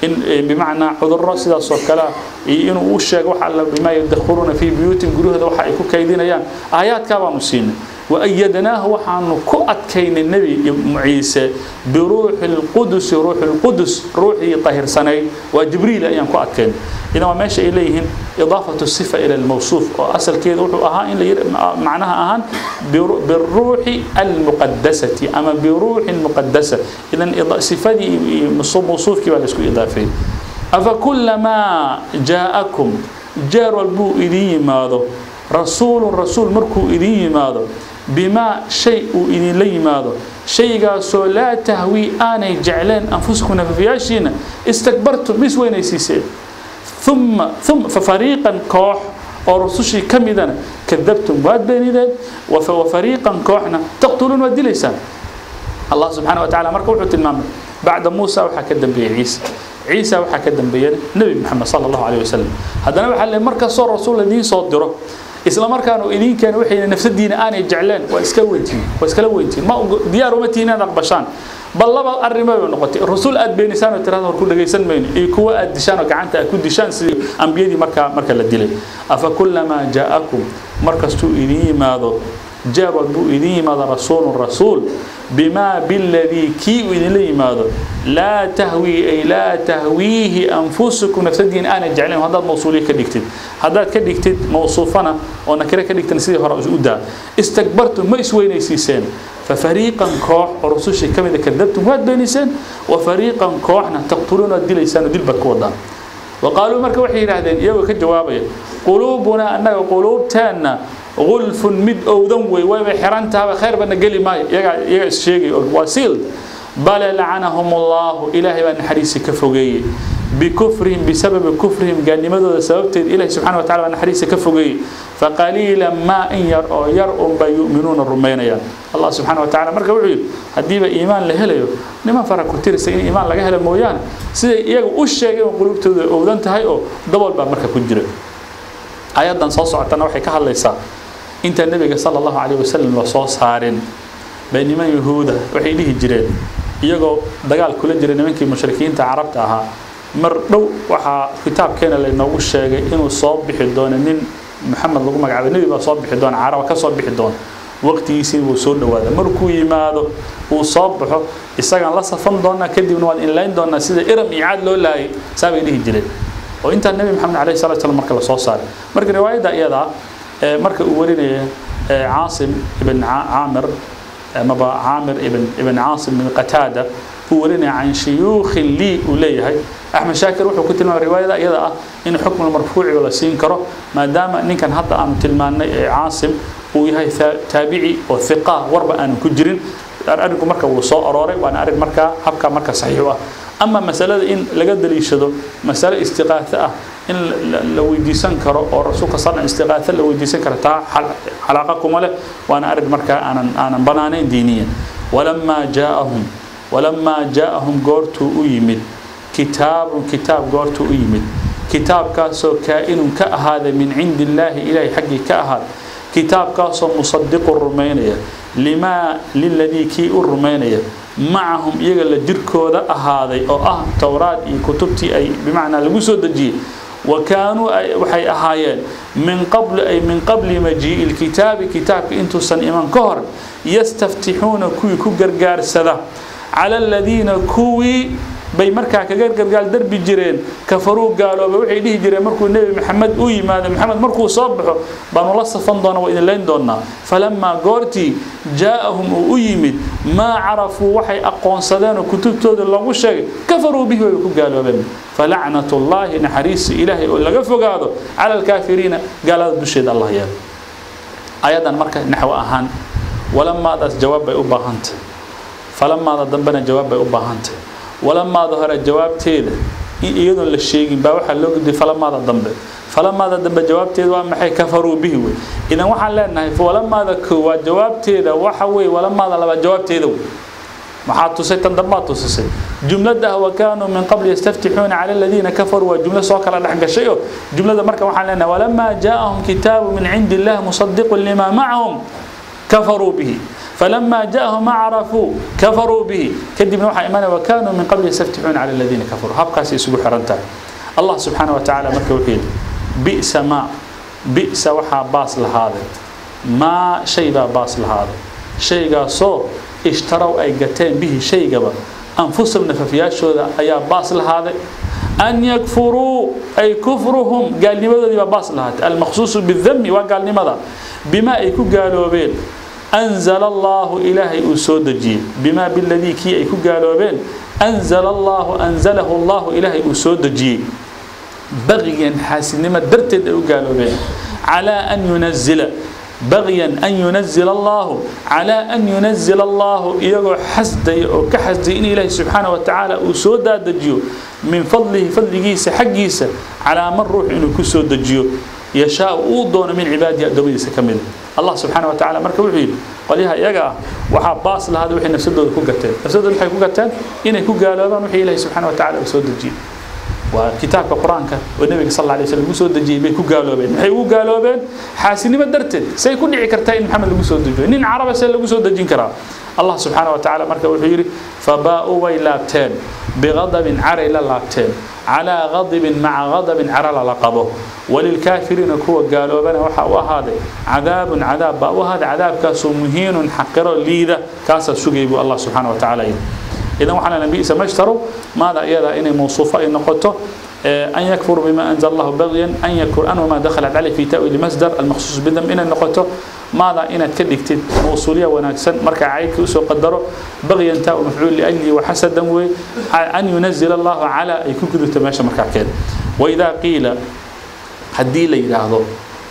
إن بمعنى عذر الرأس إذا صار كلا إنه وش وحلا بما يدخلون في بيوتهم قالوا هذا وحا يكون كيدين أيام آيات كابا نسينا. وأيدناه وحن كأتكين النبي عيسى بروح القدس روح القدس روحي طاهر سني وجبريل أيام كأتكين. إذا ما ماشي إليهم إضافة الصفة إلى الموصوف أصل كده روح أهان معناها أهان بالروح المقدسة أما بروح المقدسة. إذا صفة دي موصوف كيف على إضافة. أفكلما جاءكم جار البو إلي ماذا رسول رسول مركو إلي ماذا بما شيء إلي لي ماذا شيء قاسو لا تهوي أنا جعلان أنفسكم في عشنا استكبرتم مش وين يسيسي ثم ففريقا كوح ورسوشي كمدنا كذبتم واد بين ذلك وفريقا كوحنا تقتلون ودليسان. الله سبحانه وتعالى مركو وحو تلمام بعد موسى وحا كذب به عيسى عيسى وحا كذب به نبي محمد صلى الله عليه وسلم. هذا نبي حل مركز صور رسول الذي صدره isla markaanu idin keen wixii nafsadiina aanay jecleen waa iska weyntiin waa iska weyntiin ma diyaar uma tihiin inaad aqbashaan bal laba arrimo bay noqotay rasuul aad beenisaan oo tiraahdo war ku dhageysan mayno iyo kuwa aad dishaan oo gacanta aad ku dishaan sidii ambiyadii marka la dilay. Afa kullama ja'akum markastuu idin yimaado jeer walbuu idin yimaado rasuulun rasuul بما بالذي كي إذن لماذا لا تهوي أي لا تهويه أنفسكم نفسدين أنا جعلهم هذا موصولي كديكتد هذا كديكتد موصوفنا ونكره كديكتد سيدي هراء أودا استكبرتم ما يسوين يسيسين ففريقا كوح ورسوشي كم إذا كذبتم واد بينيسين وفريقا كوحنا تقتلون الدليسان ودل بكودا. وقالوا مركب وحي هذين يو كجوابي قلوبنا أن قلوب تانا غلف مد أو ذنوي وحرنتها خير بنا قلي ما يقع الشيء وسيل بل لعنهم الله إلهي بأن حريصي كفوقي بكفرهم بسبب كفرهم قال لماذا سببت إلهي سبحانه وتعالى بأن حريصي كفوقي فقليلا ما إن يرؤون بيؤمنون الرمين يا الله سبحانه وتعالى مركب وعيد هديب إيمان لهليو لما فرق كتير سين إيمان لجهل مويان سيد يجوا الشيء وقلوب تودنتها أو دبل بقى مركب كجري أيضا صوص عتنا وحي كهالليسا انت النبي صلى الله عليه وسلم وصوص هارين بين من يهودا وحي ليه جيرeen iyagoo dagaal kula jiray nimankii mushrikiinta carabta ahaa mar dhow waxa kitaabkeena la inoogu sheegay inuu soo bixi doono nin Maxamed lagu magacaabay nabi baa soo bixi doona carab ka soo bixi doona Waqtigiisii wuu soo dhawaaday. Markuu yimaado uu soo baxo isagaan la safan doonaa, kadibna waan inlayn doonaa sida Iram iyo Caad loo laayay, saa bay dhihi jireen. Oo intaa Nabi Maxamed calayhi salaatu wasalaam marka la soo saaray. Marka riwaayadda iyada marka uu warinaya Caasim ibn Caamir amaba Caamir ibn Caasim ibn Qataada uu warinaya can shuyuukhi lii uu leeyahay, Axmed Shaakir wuxuu ku tilmaamay riwaayada iyada ah in xukm marfuuci la siin karo, maadaama ninkan hadda aanu tilmaannay ee Caasim uu yahay taabici oo thiqa, warba aanu ku jirin. Arrinku marka wuu soo arooray, waana arrin markaa habka marka saxiix u ah. Ama masalada in laga daliishado masale istiqaatho ah in la weydiisan karo oo rasuulka sal istiqaatho la weydiisan karo, taa calaaqa kuma leh, waana arrin markaa aanan banaanayn diiniyan. Walamaa jaa'ahum goortuu u yimid kitaabun kitaab goortuu u yimid, kitaabkaasoo kaa'inun ka ahaaday min cindi illaahi, ilaahay xaggii ka ahaaday, kitaabkaasoo musadiqun rumaynaya limaa liladii kii u rumaynaya macahum iyaga la jirkooda ahaaday oo ah Towraad iyo kutubtii ay bimacnaa lagu soo dejiyey. Wa kaanuu waxay ahaayeen min qabli, ay min qabli majii'i lkitaabi, kitaabka intuusan iman ka hor, yastaftixuuna kuwii ku gargaarsada cala aladiina kuwii bay markaa kaga gargaar darbi jireen kafaruu gaaloobay. Waxay dhihi jireen markuu Nebi Maxamed u yimaado, Maxamed markuu soo baxo baanu la safan doonaa, waa idin layn doonaa. Falamaa goortii jaa'ahum uu u yimid maa carafuu waxay aqoonsadeen oo kutubtooda lagu sheegay, kafaruu bihi way ku gaaloobeen. Falacnatullaahi, naxariista Ilaahay oo laga fogaado, cala alkaafiriina, gaalada dusheeda Allah yeelo. Ayadan marka naxwo ahaan walamaadaas jawaab bay u baahantay, falamaada dambena jawaab bay u baahantay. Walamaada hore jawaabteeda in iyadoon la sheegin baa waxaa loo gudbiyay falamaada dambe. Falamaada dambe jawaabteeda waa maxay? Kafaruu bihi wey. Idan waxaan leenahay walamaada koowaad jawaabteeda waxa weeye walamaada labaad jawaabteeda wey. Maxaa tusay? Tan dambaa tusisay jumlada ah wa kaanuu min qabli yastaftixuuna cala aladiina kafaruu, waa jumlo soo kala dhex gashay. Oo jumlada marka waxaan leenahay walamaa jaa'ahum kitaabu min cindi illahi musadiqun lima macahum kafaruu bihi, فلما جاءهم ما عرفوا كفروا به، كدبنا waxaa imanaya wa kaanuu min qabli yastaftixuuna cala aladiina kafaruu. Habkaas isugu xiran tahay. Allah subxaana wa tacaala marka wuxuu yidhi bi'sa maa bi'sa, waxaa baas lahaaday maa shay baa baas lahaaday, shaygaasoo ishtarow ay gateen bihi shaygaba anfusahum nafafyaashooda ayaa baas lahaaday. An yakfuruu ay kufruhum, gaalnimadoodii baa baas lahaatay. Almaqsuusu bidami waa gaalnimada bima ay ku gaaloobeen anzala allaahu ilaahay uu soo dejiyey, bimaa biladii kii ay ku gaaloobeen anzala allaahu anzalahu allahu ilaahay uu soo dejiyey, bagiyan xaasidnimo darteed ay u gaaloobeen. Calaa an yunazila bagyan an yunazila allaahu calaa an yunazila allaahu, iyagoo xasdaya oo ka xasdaya in ilaahay subxaana wa tacaala uu soo daadajiyo min fadlihi fadligiisa xaggiisa, calaa man ruux inuu ku soo dejiyo yashaa uu doono min cibaadihi addoommadiisa ka mida. Allah subxaana wa tacala marka wuxuu yidhi qolyaha iyaga ah waxaa baas lahaada waxay nafsadooda ku gateen. Nafsadooda maxay ku gateen? Inay ku gaaloobaan wixii ilaahay subxaana wa tacala uu soo dejiyey, waa kitaabka Qur-aanka oo Nabiga sal alla alay wasallam lagu soo dejiyey bay ku gaaloobeen. Maxay ugu gaaloobeen? Xaasinimo darteed. Say ku dhici kartaa in Maxamed lagu soo dejiyo? Nin Caraba see lagu soo dejin karaa? Allah subxaana wa tacaala marka wuxuu yidhi fabaa'uu way laabteen biqadabin, caray la laabteen, calaa qadibin maca qadabin, cara lala qabo. Walilkaafiriina kuwa gaaloobana waxaa u ahaaday cadaabun, cadaab baa u ahaaday, cadaabkaasoo muhiinun xaqiro liida, kaasaa sugayay buu Allah subxaana wa tacaala yidhi. Idan waxaa leenahay bi'sa mashtaru maada iyada inay mawsuufo ay noqoto an yakfuruu bima anzala allahu bagyan an yakfur an wamaa dakhalat caleyh fi ta'wiili masdar almaqsuus bidam inay noqoto maada inaad ka dhigtid mawsuuliya wanaagsan marka caydka usoo qadaro bagyan taa mafcuul liajli waxasadan wey an yunazila allahu calaa ay ku gudubto meesha markaa keen. Waidaa qiila haddii la yidhaahdo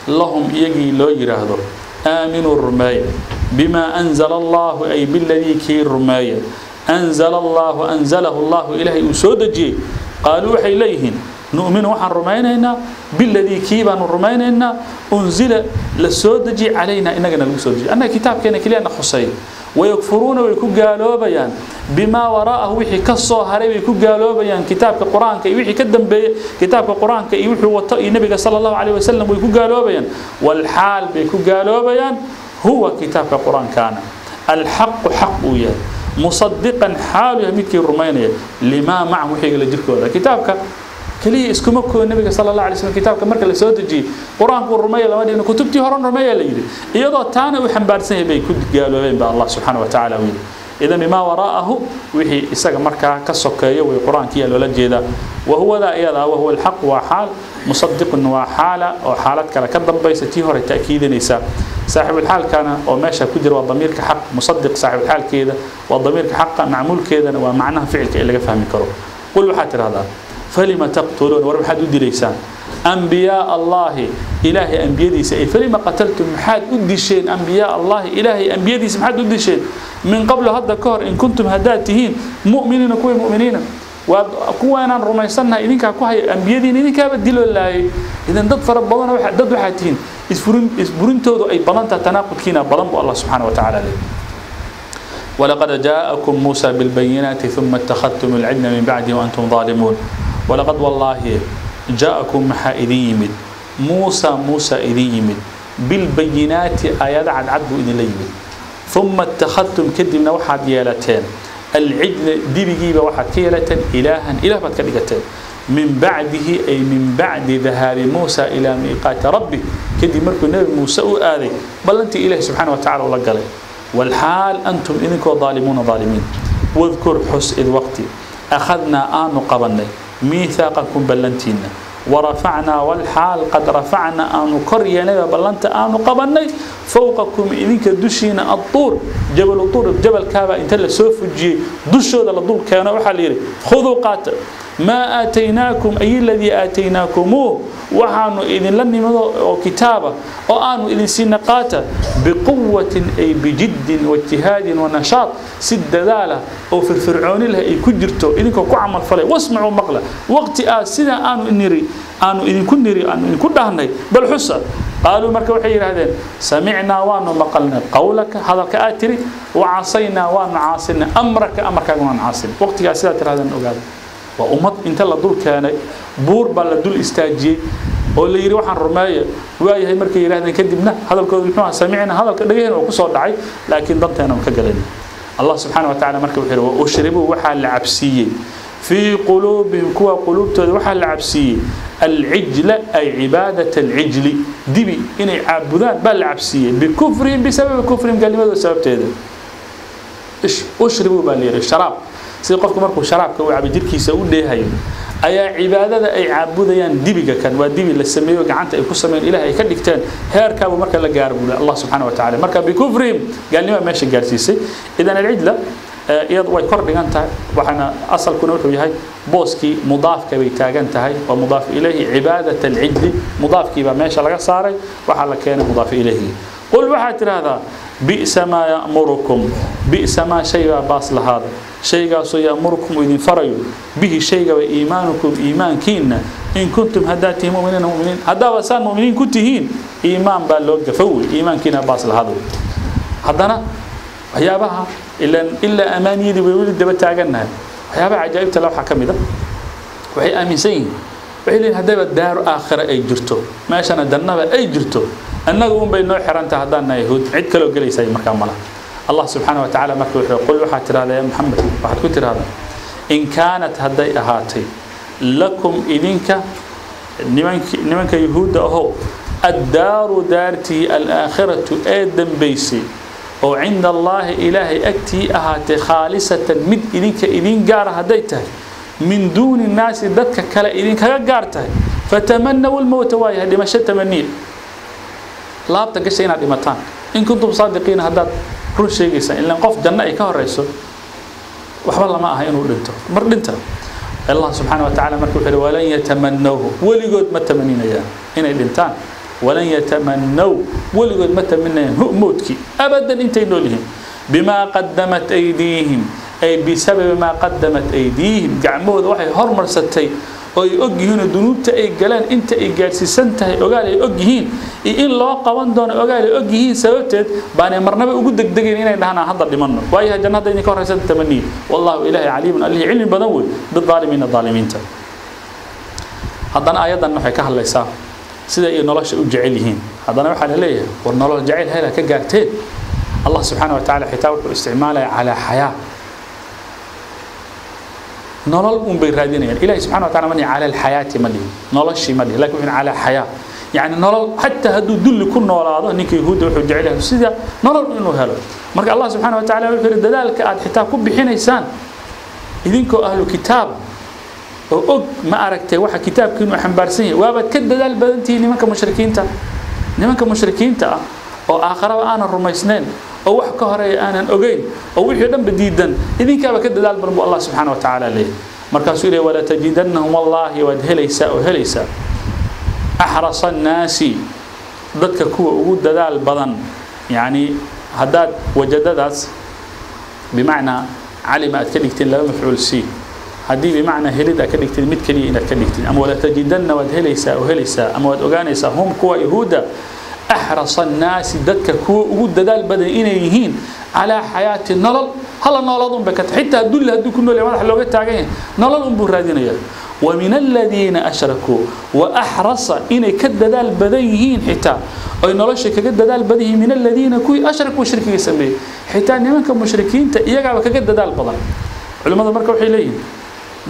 lahum iyagii loo yidhaahdo aaminuu rumeeya bimaa anzala allahu ay biladii kii rumeeya anzala allaahu anzalahu allahu ilaahay uu soo dejiyey, qaaluu waxay leeyihiin nu'minu waxaan rumaynaynaa biladii kii baanu rumaynaynaa unzila la soo dejiyey calaynaa innagana lagu soo dejiyey, annaga kitaabkeena keliya na khuseeya. Wayakfuruuna way ku gaaloobayaan bimaa waraa'ahu wixii ka soo haray bay ku gaaloobayaan, kitaabka Qur-aanka iyo wixii ka dambeeyey kitaabka Qur-aanka iyo wuxuu wato iyo Nabiga sala allahu calayhi wasalam way ku gaaloobayaan. Walxaal bay ku gaaloobayaan huwa kitaabka Qur-aankaana alxaqu xaq uu yahay, musadiqan xaalu yahay midkii rumaynaya limaa macahum wixii la jirkooda. Kitaabka Kaliya iskuma koo nabiga sallallahu alayhi wasallam kitaabka marka la soo dejiyay quraanku rumeeyo lama dhihin, kutubtii horan rumeeyo la yiri, iyadoo taana uu xambaarsan yahay bay ku gaaloobeen ba Allah subhanahu wa ta'ala u yiri. Idan bima waraahu wixii isaga markaa ka sokeeyo way quraankii loola jeedaa. Wa huwa da iyada wa huwa alhaq wa xaal musaddiqun wa xaala oo xaalad kale ka dambaysa tii hore ta'kiidinaysa. Saaxibul xaalkana oo meesha ku jira waa damiirka xaq musaddiq saaxibul xaalkeeda waa damiirka xaqa macmuulkeedana waa macnaha ficilka ee laga fahmi karo. Qul waxaad tiraahdaa falima taqtuluun, war maxaad u dilaysaan anbiyaa allahi ilaahay ambiyadiisa, ay falima qataltum maxaad u disheen anbiyaa allahi ilaahay ambiyadiisa maxaad u disheen min qablu hadda ka hor, in kuntum haddaad tihiin mu'miniina kuwii mu'miniina, waa kuwaanaan rumaysannahay idinkaa ku haya ambiyadiina idinkaaba diloo laayay. Idan dad fara badan dad waxaa tihiin isburintoodu ay badan tahay, tanaaqudkiina badan buu Allah subxaana wa tacaala leeyahay. ولقد جاءكم موسى بالبينات ثم اتخذتم العجل من بعده وأنتم ظالمون. ولقد والله جاءكم محا إذن يمد موسى، موسى إذن يمد بالبينات آيات عد عد إذن ليمد، ثم اتخذتم كدمنا وحد يالتين العجل دي بيجيبه وحد كيالتين إلها إله بتكدقتين من بعده، أي من بعد ذهاب موسى إلى ميقات ربه، كدي مركو النبي موسى آذي بل أنت إله سبحانه وتعالى ولا قال والحال أنتم إنكم ظالمون ظالمين. واذكر حس إذ وقتي أخذنا آن قبلنا ميثاقكم بلنتينا ورفعنا والحال قد رفعنا آن كرينا بلنت آن قبلنا فوقكم إذنك دشينا الطور جبل الطور جبل كابا انت اللي سوف جي دشوا للطور كانوا وحاليري خذوا قاتل ما آتيناكم أي الذي آتيناكموه وحانو إذن لن نمضوا كتابة وآنو إذن سنقاتا بقوة أي بجد واجتهاد ونشاط سد ذالة أو في الفرعون لها أي كجرتو إذن كو عمل فلي واسمعوا مقلة وقت سنة آنو إنري آنو إذن كنري آنو إذن كنري بل حسن. قالوا مركب وحي هذين سمعنا وانو مقلنا قولك هذا كآتري وعصينا وانو عاصنا أمرك أمرك وانو عاصنا وقت سنة هذا أقال وأمط انت لا دول كان بور بلا دول استاجي oo la yiri waxaan rumeeyay waayahay markay yiraahdeen kadibna hadalkoodu muxuu ahaa samicna hadalka dhageen oo ku soo dhacay laakiin danteena ka galeen. Allah subhanahu wa ta'ala markii wuxuu yiri wa ushribu waxa la cabsiyay fi qulubihim kuwa qulubtooda waxa la cabsiyay al-ijla ay ibaadatu al-ijli dibi inay caabudaan bal la cabsiyay bi kufrihim bisabab kufrihim galimadu sababteeda ushribu bal yiri sharaab sida qofku markuu sharaabka u cabo jirkiisa u dheehayo ayaa cibaadada ay caabudayaan dibiga kan waa dibi la sameeyo gacanta ay ku sameeyeen ilaahay ay ka dhigteen heerkaaba marka la gaaro buu Allah subhanahu wa ta'ala marka bi kufrihim gaalnimo meesha gaarsiisay. Idan al-ijla iyadu way kor dhigan tahay waxana asalkuna wuxuu yahay booskii mudaafka bay taagan tahay waa mudaaf ilayhi cibaadat al-ijli mudaafkii baa meesha laga saaray waxa la keenay mudaaf ilayhi. Qul waxa tiraahdaa bi'sa ma ya'murukum bi'sa ma shay'a baas lahaada shaygaasoo ya'murukum idin farayo bihi shayga wa iimaanukum iimaankiina in kuntum haddaad tihiin mu'miniina mu'miniin haddaaba saan mu'miniin ku tihiin iimaan baa loo gafowey iimaankiina baas lahaada. Haddana waxyaabaha ilaa amaaniyadii way weli daba taagannahay waxyaabaha cajaa'ibta le waxaa ka mid a waxay aaminsan yihiin waxay leeyihin haddaba daaru aakhira ay jirto meeshana jannaba ay jirto annaga un bay noo xiran tahay haddaan nahay yahuud cid kaloo gelaysa markaa malaha. Allah subhanahu wa ta'ala markii wuxuu qul waxa tiraahdaa ya Muhammad waxaad ku tiraahdaa in kaanat haday ahaatay lakum idinka nimanka yahuuda aho ad-daaru daarti al-aakhiratu ee dambaysay oo cinda Allah ilaahay agtii ahaatay khaalisatan mid idinka idin gaar haday tahay min duuni naasi dadka kale idinkaga gaar tahay fatamannaw al-mawt wa dhimasho tamaniya laabta gashay inaad dhimataan in kuntum saadiqiin haddaad run sheegaysaa ilaa qof janno ay ka horeyso waxba lama aha inuu dhinto mar dhinta. Allah subhanahu wa ta'ala markuu wuxuu walan yatamannawhu waligood ma tamaninayaan inay dhintaan walan yatamannaw waligood ma tamaninayaan mowdkii abadan intay nool yihiin bimaa qaddamat aydiihim ay bisababi maa qaddamat aydiihim gacmahooda waxay hormarsatay oo ay og yihiin dunuubta ay galeen inta ay gaarsiisan tahay ogaal ay og yihiin in loo qaban doono ogaal ay og yihiin sababteed baanay marnaba ugu degdegeen inay dhahaan hadda dhimanno waayo jannada idinka horeysa tamani wallahu ilaahi caliimun alihi cilmi badan wey bidaalimiina daalimiinta. Haddana ayadan waxay ka hadlaysaa sida ay nolosha u jecel yihiin. Haddana waxaa la leeyahay war nolol jecel hela ka gaarteen. Allah subxaanahu wa tacaala xitaa wuxuu isticmaalayaa calaa xayaa. Nolol un bay raadinayaan. Ilaahi subxana wa tacala ma dhihin cala alxayaati, ma dhihin noloshii ma dhihin, lakin wuxuu cala xayaa, yani nolol. Xataa hadduu dulli ku noolaado, ninka yahuudda wuxuu jecel yahay sida nolol inuu helo. Marka Allah subxana wa tacala wuxuu yidhi dadaalka aad xitaa ku bixinaysaan idinkoo ahlu kitaab oo og, ma aragtay, waxa kitaabkiinu xambaarsan yahay, waabaad ka dadaal badan tihiin nimanka mushrikiinta, nimanka mushrikiinta ah oo aakharaba aanan rumaysnayn oo wax ka horeeya aanan ogeyn oo wixii dhanba diidan, idinkaaba ka dadaal badan buu Allah subxaana wa tacaala leeyahay. Markaasuu ilahi walatajidannahum, wallaahi waad helaysaa oo helaysaa, axrasa annaasi, dadka kuwa ugu dadaal badan. Yacni haddaad wajadadaas bimacnaa calima aad ka dhigteen laba mafcuul c, haddii bimacnaa helid aad ka dhigteen mid keliya inaad ka dhigteen, ama walatajidanna waad helaysaa oo helaysaa ama waad ogaanaysaa, hum kuwa yahuudda, axrasa annaasi, dadka kuwa ugu dadaal badan inay yihiin calaa xayaati, nolol hala noolaad un bay ka tahay. Xitaa dulli hadduu ku nool yahay, madax looga taagan yahay, nolol un buu raadinayaa. ومن الذين أشركوا، وأحرص إن كددال بديهين حتى أي نولش كددال بديه من الذين كوي أشركوا شرك يسميه، حتى نمك مشركين تيجا كددال بدن. علماء مركب حيلين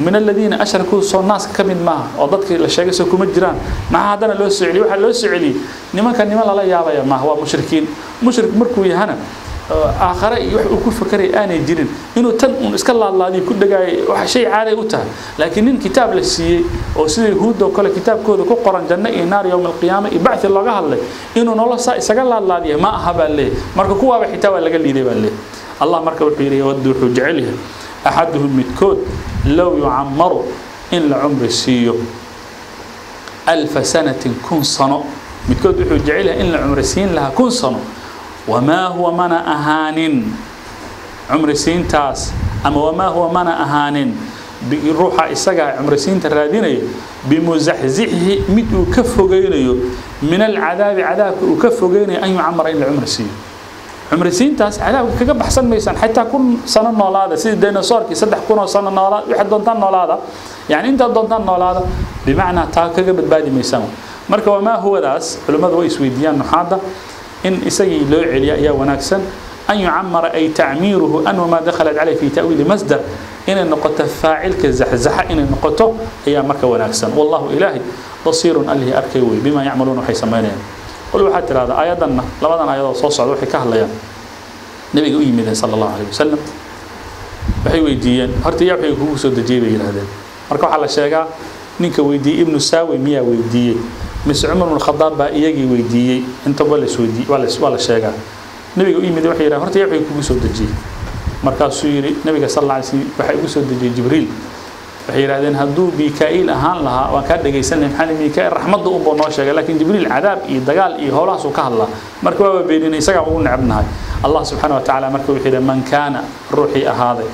من الذين أشركوا صو الناس كمن ما وضدك الشيء سكوا مجران مع هذا لو سعلي وحل لو سعلي نمك نمال الله يا ما هو مشركين. مشرك مركو يهنا آخر ku fakarey aanay jirin inuu tan un iska laadlaadiyo ku dhagaay, waxa shay caadi u tahay. Laakiin nin kitaab la siiyey oo sida yahuud oo kale kitaabkooda ku qoran janno iyo naar, yowm alqiyaama iyo bacthi looga hadlay, inuu nolol saa isaga laadlaadiyo ma aha baa leeyahay. Marka kuwaaba xitaa waa laga liiday baa leeyahay. Allah marka wuxuu yidhi yawaddu, wuxuu jecel yahay, axaduhum, midkood, low yucamaru, in la cumri siiyo, alfa sanatin, 1000 sano. Midkood wuxuu jecel yahay in la cumri siin lahaa 1000 sano. وما هو mana ahaanin cumri siintaas, ama wamaa huwa mana ahaanin ruuxa isagaa cumri siinta raadinaya bimuzaxzixihi, mid uu ka fogeynayo, min alcadaabi, cadaabka uu ka fogeynayo, an yucamara, in la cumri siiyo. Cumri siintaas cadaabka kaga baxsan maysaan. Xitaa 1000 sano noolaada, sidii dinosaurkii 3000 oo sano noolaada, waxaad doontaan noolaada, yani intaad doontaan noolaada, bimacnaa taa kaga badbaadi maysaan. Marka wamaa huwadaas culimmadu way isweydiiyaan nuxaadda in isagii loo celiya ayaa wanaagsan, an yucamara ay tacmiiruhu an wamaa dakhalat caleyh fi ta'wiili masdar inay noqoto, faacilka zaxzaxa inay noqoto ayaa marka wanaagsan. Wallahu, ilaahay, basiirun, allihii arkay wey, bimaa yacmaluuna, waxay samaynayaan. Qul, waxaad tidhahdaa, aayadanna labadan aayadood soo socda waxay ka hadlayaan nabiga u yimideen sala Allahu alayh wasalam, waxay weydiiyeen horta yaa waxay kugu soo dejiyey bay yidhahdeen. Marka waxaa la sheegaa ninka weydiiyey Ibnu Saawi miyaa weydiiyey mise Cumar ibnu Khadaab baa iyagii weydiiyey, intaba la isweydiiyey waa la sheegaa. Nabiga u yimid, waxay yidhahdeen horta yaa waxay kugu soo dejiyey? Markaasuu yidhi nabiga sal alla alay slam waxaa igu soo dejiyey Jibriil. Waxay yidhahdeen hadduu Mikaa'il ahaan lahaa waan kaa dhegaysan lahay, maxaa Mikaa'il raxmadda unbuu noo sheegay, laakiin Jibriil cadaab iyo dagaal iyo howlahaasuu ka hadlaa, marka waaba beeninay, isagaa ugu necabnahay. Allah subxaana wa tacaala marka wuxuu yidhi man kaana, ruuxii ahaaday,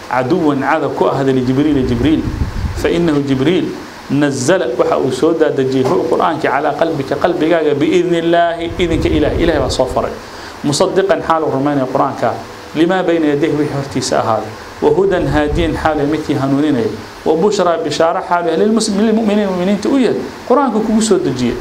caduwan, cadow ku ahaaday, lijibriila, Jibriil, fainahu Jibriil, nazala, waxa uu soo daadejiyey, hu, qur-aankii, calaa qalbika, qalbigaaga, biidni illaahi, idinka ilaah, ilahay baa soo faray, musadiqan, xaaluu rumaynaya qur-aanka, limaa bayna yadayhi, wixii hortiisa ahaaday, wahudan, haadiyan, xaalu midkii hanuuninaya, wabushraa, bishaaro, xaalu lilmuminiin, muminiinta u yahay qur-aanka kugu soo dejiyey.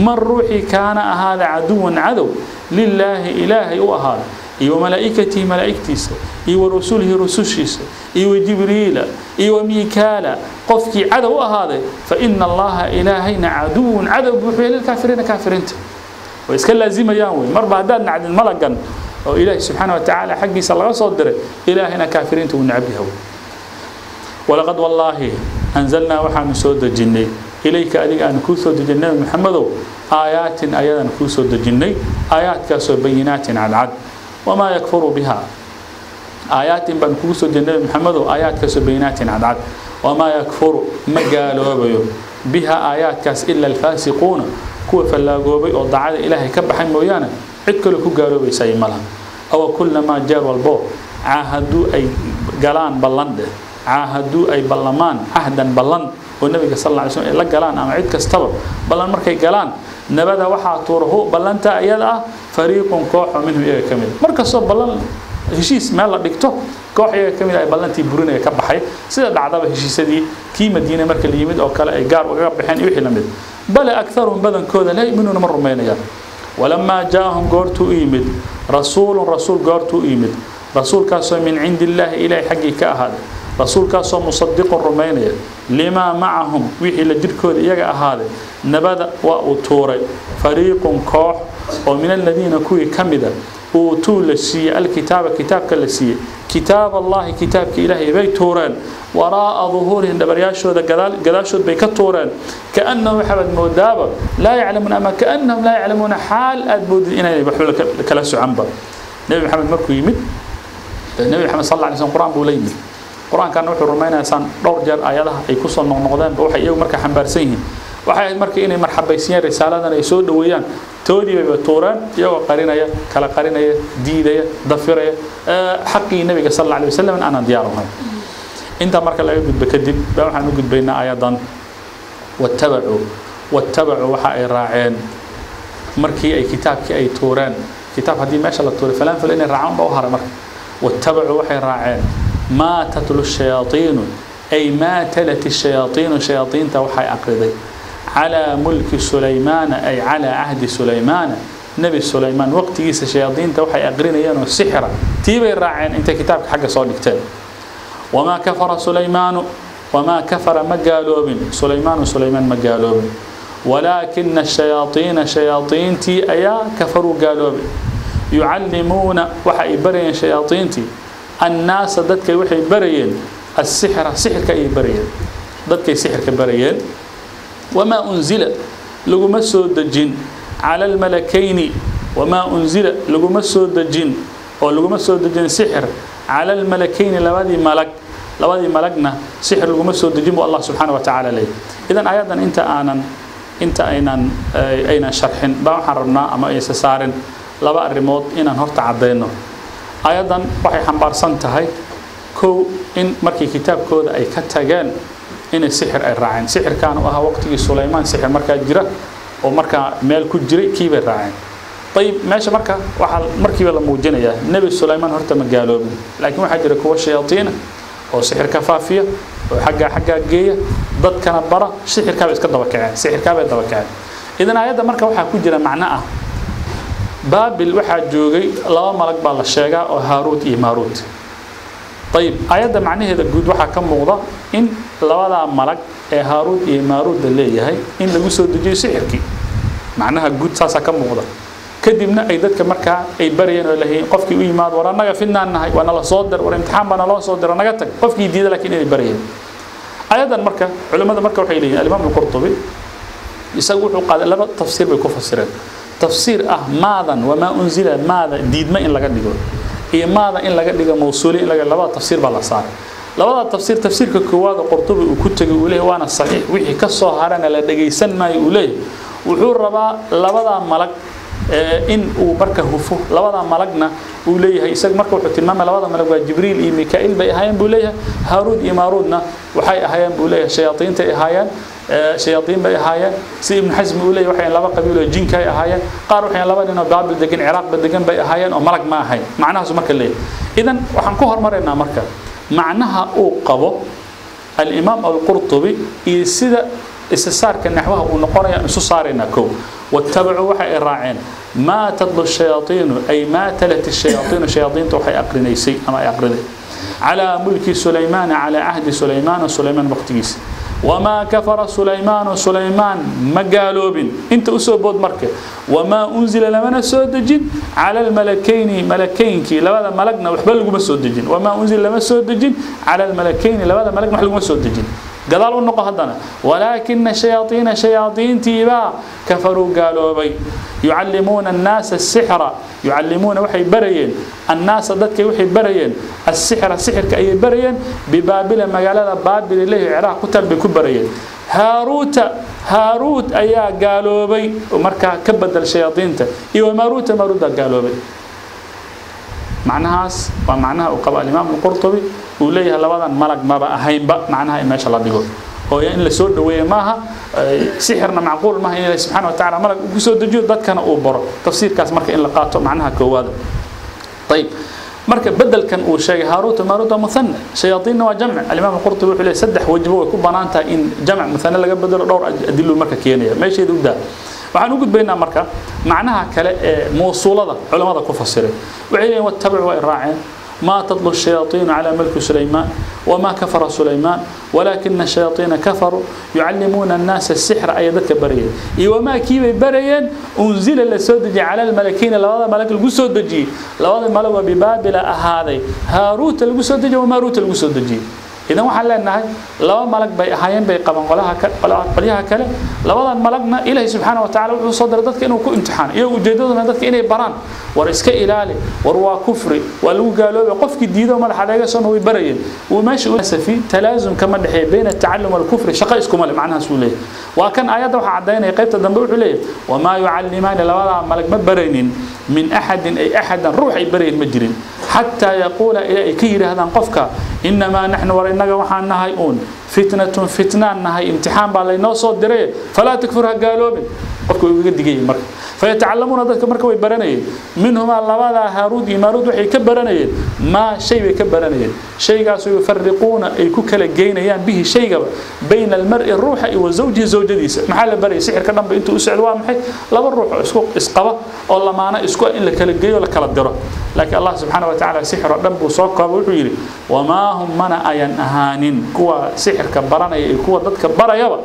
Man, ruuxii, kaana, ahaada, caduwan, cadow, lilaahi, ilaahay u ahaaday, iyo wamalaa'ikatihi, malaa'igtiisa, iyo warusulihi, rusushiisa, iyo wajibriila, iyo wamiikaala, qofkii cadow u ahaaday, fa ina Allaha, ilaahayna, caduwun, cadow buu wuxuu lilkaafiriina, kaafiriinta. Way iska laazimayaan wey marba haddaad nacdin malagan oo ilaahay subxaana wa tacaala xaggiisa laga soo diray, ilaahayna kaafiriinta uu necab yahay. Walaqad, wallaahi, anzalnaa, waxaanu soo dejinnay, ilayka, adiga aanu kuu soo dejinnay, nabi Maxamedow, aayaatin, ayadaan kuu soo dejinnay, aayaadkaasoo bayinaatin, cadcad. Wamaa yakfuru biha, aayaatin baan kugu soo dejinay, nabi Maxamedow, aayaadkaasoo bayinaatin, cadcad. Wamaa yakfuru, ma gaaloobayo, biha, aayaadkaas, ila alfaasiquuna, kuwa fallaagoobay oo daacada ilaahay ka baxay mooyaane, cid kale ku gaaloobaysay ma laha. Awa kullamaa, jeer walbo, caahaduu, ay galaan ballan dheh, caahaduu, ay ballamaan, cahdan, ballan oo nabiga sal alla alay slam ay la galaan ama cid kastaba ballan markay galaan, nabada, waxaa tuura, hu, ballanta iyada ah, fariiqun, kooxo, minhum, iyaga ka mid. Markastoo ballan heshiis meel la dhigto, koox iyaga ka mid ay ballantii burinaya, ka baxay, sida dhacdaba heshiisyadii kii Madiine marka la yimid oo kale ay gaar ugaga baxeen iyo wixii la mid. Bale akharuhum, badankooda, laa yu'minuuna, ma rumaynayaan. Walamaa jaa'ahum, goortuu u yimid, rasuulun, rasuul goortuu u yimid, rasuulkaasoo min cindi illaahi, ilaahay xaggii ka ahaaday. Rasuulkaasoo musadiqun rumaynaya limaa macahum wixii la jirkooda iyaga ahaaday. Nabada waa uu tuuray fariiqun koox oo min aladiina kuwii ka mida uutuu la siiyey alkitaaba kitaabka la siiyey kitaab allahi kitaabka ilaahay bay tuureen waraa'a duhuurihim dhabaryaashooda gadaashood bay ka tuureen kaannahum waxaad moodaaba laa yaclamuuna ama kaannahum laa yaclamuuna xaal aad moodid inaynay waxba kala soconba. Nebi Maxamed markuu yimid, Nebi Maxamed sal alla alay slam qur-aan buu la yimid. Qur-aankana wuxuu rumaynayaa saan dhowr jeer aayadaha ay kusoo noqnoqdeenba waxay iyagu markaa xambaarsan yihiin waxay ahayd marka inay marxabaysiiyaan risaaladan ay soo dhoweeyaan, toodii bayba tuureen iyagoo qarinaya, kala qarinaya, diidaya, dafiraya xaqii nabiga sal alla alay wasalam aanan diyaar ahayn. Intaa marka laga gudbo kadib baa waxaan u gudbaynaa aayadan wattabacuu. Wattabacuu waxa ay raaceen markii ay kitaabkii ay tuureen. Kitaab haddii meesha la tuuray falan fal inay raacaan baa u haray. Marka wattabacuu waxay raaceen maa tatlu shayaaiinu ay maa talat shayaaiinu shayaaiinta waxay aqriday calaa mulki Sulaymaana ay calaa cahdi Sulaymaana nebi Sulaymaan waqtigiisa shayaadiinta waxay aqrinayeen oo sixira tii bay raaceen intay kitaabka xagga soo dhigteen. Wamaa kafara Sulaymaanu wamaa kafara ma gaaloobin Sulaymaanu Sulaymaan ma gaaloobin walaakina ashayaaiina shayaaiintii ayaa kafaruu gaaloobay. Yucallimuuna waxa ay barayeen shayaaiintii annaasa dadkay waxay barayeen asixra sixirka ayay barayeen dadkay sixirka barayeen. Wamaa unzila laguma soo dejin cala almalakayni wamaa unzila laguma soo dejin oo laguma soo dejin sixir cala almalakayni labadii malag, labadii malagna sixir laguma soo dejin buu Allah subxaana wa tacaala leeyahy. Idan aayaddan inta aanan inta aynan sharxin baa waxaan rabnaa ama aysa saarin laba arrimood inaan horta caddayno. Aayaddan waxay xambaarsan tahay kow in markii kitaabkooda ay ka tageen inay sixir ay raaceen. Sixirkaana u ahaa waqtigii Sulaymaan sixir markaa jira oo markaa meel ku jiray kii bay raaceen. Ayib, meesha marka waxaa markiiba la muujinayaa nebi Sulaymaan horta ma gaaloobin, laakiin waxaa jira kuwa shayaatiina oo sixirka faafiya oo xaggaa xaggaa geeya dadkana bara sixirkaabay iska daba kaceen, sixirkaabay daba kaceen. Idan aayadda marka waxaa ku jira macno ah Baabil waxaa joogay laba malag baa la sheegaa oo Haaruut iyo Maaruut. Ayib, aayadda macnaheeda guud waxaa ka muuqda in labadaa malag ee Haaruut iyo Maaruut la leeyahay in lagu soo dejiyo sixirkii, macnaha guud saasaa ka muuqda. Kadibna ay dadka markaa ay barayeen oo lahayn qofkii u yimaado war annaga fidnaan nahay waa nala soo dir war imtixaan baa naloo soo dira naga tag, qofkii diida laakiin inay barayeen. Aayaddan marka culimmada marka waxay leeyihin alimaam alqurtubi isagu wuxuu qaaday laba tafsiir bay ku fasireen. Tafsiir ah maadan wamaa unzila maada diidma in laga dhigo iyo maada in laga dhigo mawsuuli in laga, labada tafsiir baa la saaray. Labada tafsiir tafsiirka koowaad oo Qurtubi uu ku tagay uu leeyahay waana saxiix, wixii ka soo harana la dhageysan maayo uu leeyahay. Wuxuu rabaa labada malag in uu marka hufo labada malagna uu leeyahay isaga marka wuxuu tilmaamay labada malag waa Jibriil iyo Mikaa'il bay ahaayeen buu leeyahay. Haaruud iyo Maaruudna waxay ahaayeen buu leeyahay shayaatiinta ay ahaayeen, shayaaiin bay ahaayeen. Si Ibnu Xasmi uu leeyahay waxay laba qabiil oo jinka ay ahaayeen, qaar waxay laba nin oo Baabil degan Ciraaqba degan bay ahaayeen oo malag ma ahayn macnahaas marka leeyahay. Idan waxaan ku hormaraynaa marka macnaha uu qabo alimaam alqurtubi iyo sida istisaarka naxwaha uu noqonaya isu saaraynaa. Kow, wattabacuu waxa ay raaceen maa tadlu shayaaiinu ay maa talat shayaaiinu shayaaiinta waxay aqrinaysay ama ay aqriday calaa mulki Sulaymaana calaa cahdi Sulaymaana Sulaymaan waqtigiisa. Wamaa kafara Sulaymaanu Sulaymaan ma gaaloobin inta usoo bood marka wamaa unzila lamana soo dejin cala almalakayni malakaynkii labada malagna waxba laguma soo dejin. Wamaa unzila lama soo dejin cala almalakayni labada malagna wax laguma soo dejin. Gadaal u noqo haddana walaakina shayaaiina shayaaiintiibaa kafaruu gaaloobay. Yucallimuuna annaasa asixra yucallimuuna waxay barayeen annaasa dadkay waxay barayeen asixra sixirka ayay barayeen bibaabila magaalada Baabil leeyahay Ciraaq ku taal bay ku barayeen. Haaruuta Haaruut ayaa gaaloobay oo markaa ka bedel shayaadiinta iyo Maaruuta Maaruut baa gaaloobay. Macnahaas waa macnaha uu qabo alimaam alqurtubi uu leeyahay labadan malag maba ahaynba macnaha in meesha la dhigo oo in la soo dhaweeyo maaha, sixirna macquul maaha in Ilaahi subxaana wa tacaala malag uu ku soo dejiyo dadkana uu baro. Tafsiirkaas marka in la qaato macnaha koowaad. Ayib, marka bedelkan uu sheegay Haaruut Maaruut waa muthana, shayaadiinna waa jamc. Alimaam alqurtubi wuxuu leeyahay saddex wajbo way ku banaan tahay in jamc muthana laga bedelo, dhowr adiluu marka keenaya meesheeda u daa. Waxaan u gudbaynaa marka macnaha kale ee mawsuulada culimada ku fasiray. Waxay leeyihin wattabicu way raaceen ما تطلو الشياطين على ملك سليمان وما كفر سليمان ولكن الشياطين كفروا يعلمون الناس السحر أي ذلك بريين وما كيف بريين أنزل لسودجي على الملكين لوضع ملك الجسودجي لوضع ملك ببابل أهذي هاروت الجسودجي وماروت الجسودجي. إذا waxaan leenahay laba malag bay ahaayeen bay qaban qolaha kale labadan malagna Ilaahay subhanahu wa ta'ala wuxuu soo diray dadka inuu ku imtixaan iyo ujeedaduna dadka inay baraan war iska ilaali war waa kufri waa lagu gaaloobay qofkii diido madaxa laga soo way barayeen oo meesha uu safi talaazum kama dhaxay bayna ta'allum wal kufri shaqa isku male macnaha suu leeyahay waa kan aayada waxa cadeynay qaybta dambe wuxuu leeyahay wama yu'allimaan labada malag ma baraynin min ahadin ay ahadan ruux ay barayeen ma jirin حتى يقول إلى كير هذا قفك إنما نحن ورينك وحنا نهايون فتنة فتنة نهاي امتحان بالي نوصل دري فلا تكفرها قالوا بن قفك ويقد جي مرك فيتعلمون ذلك مرك ويبرني منهما لبدا هاروت ماروت وحي كبرني ما شيء يكبرني شيء قاس يفرقون أي كل جينيان به شيء بين المرء الروح وزوجه زوجتيس محل بري سحر كدنب انتو اسعد waa maxay laba ruux isku isqaba oo lamaana isku in la kala geeyo la kala diro laakiin Allah subhanahu wa ta'ala sixir dhan buu soo koobay wuxuu yiri wama hum mana ayan ahaanin kuwa sixirka baranaya iyo kuwa dadka barayaba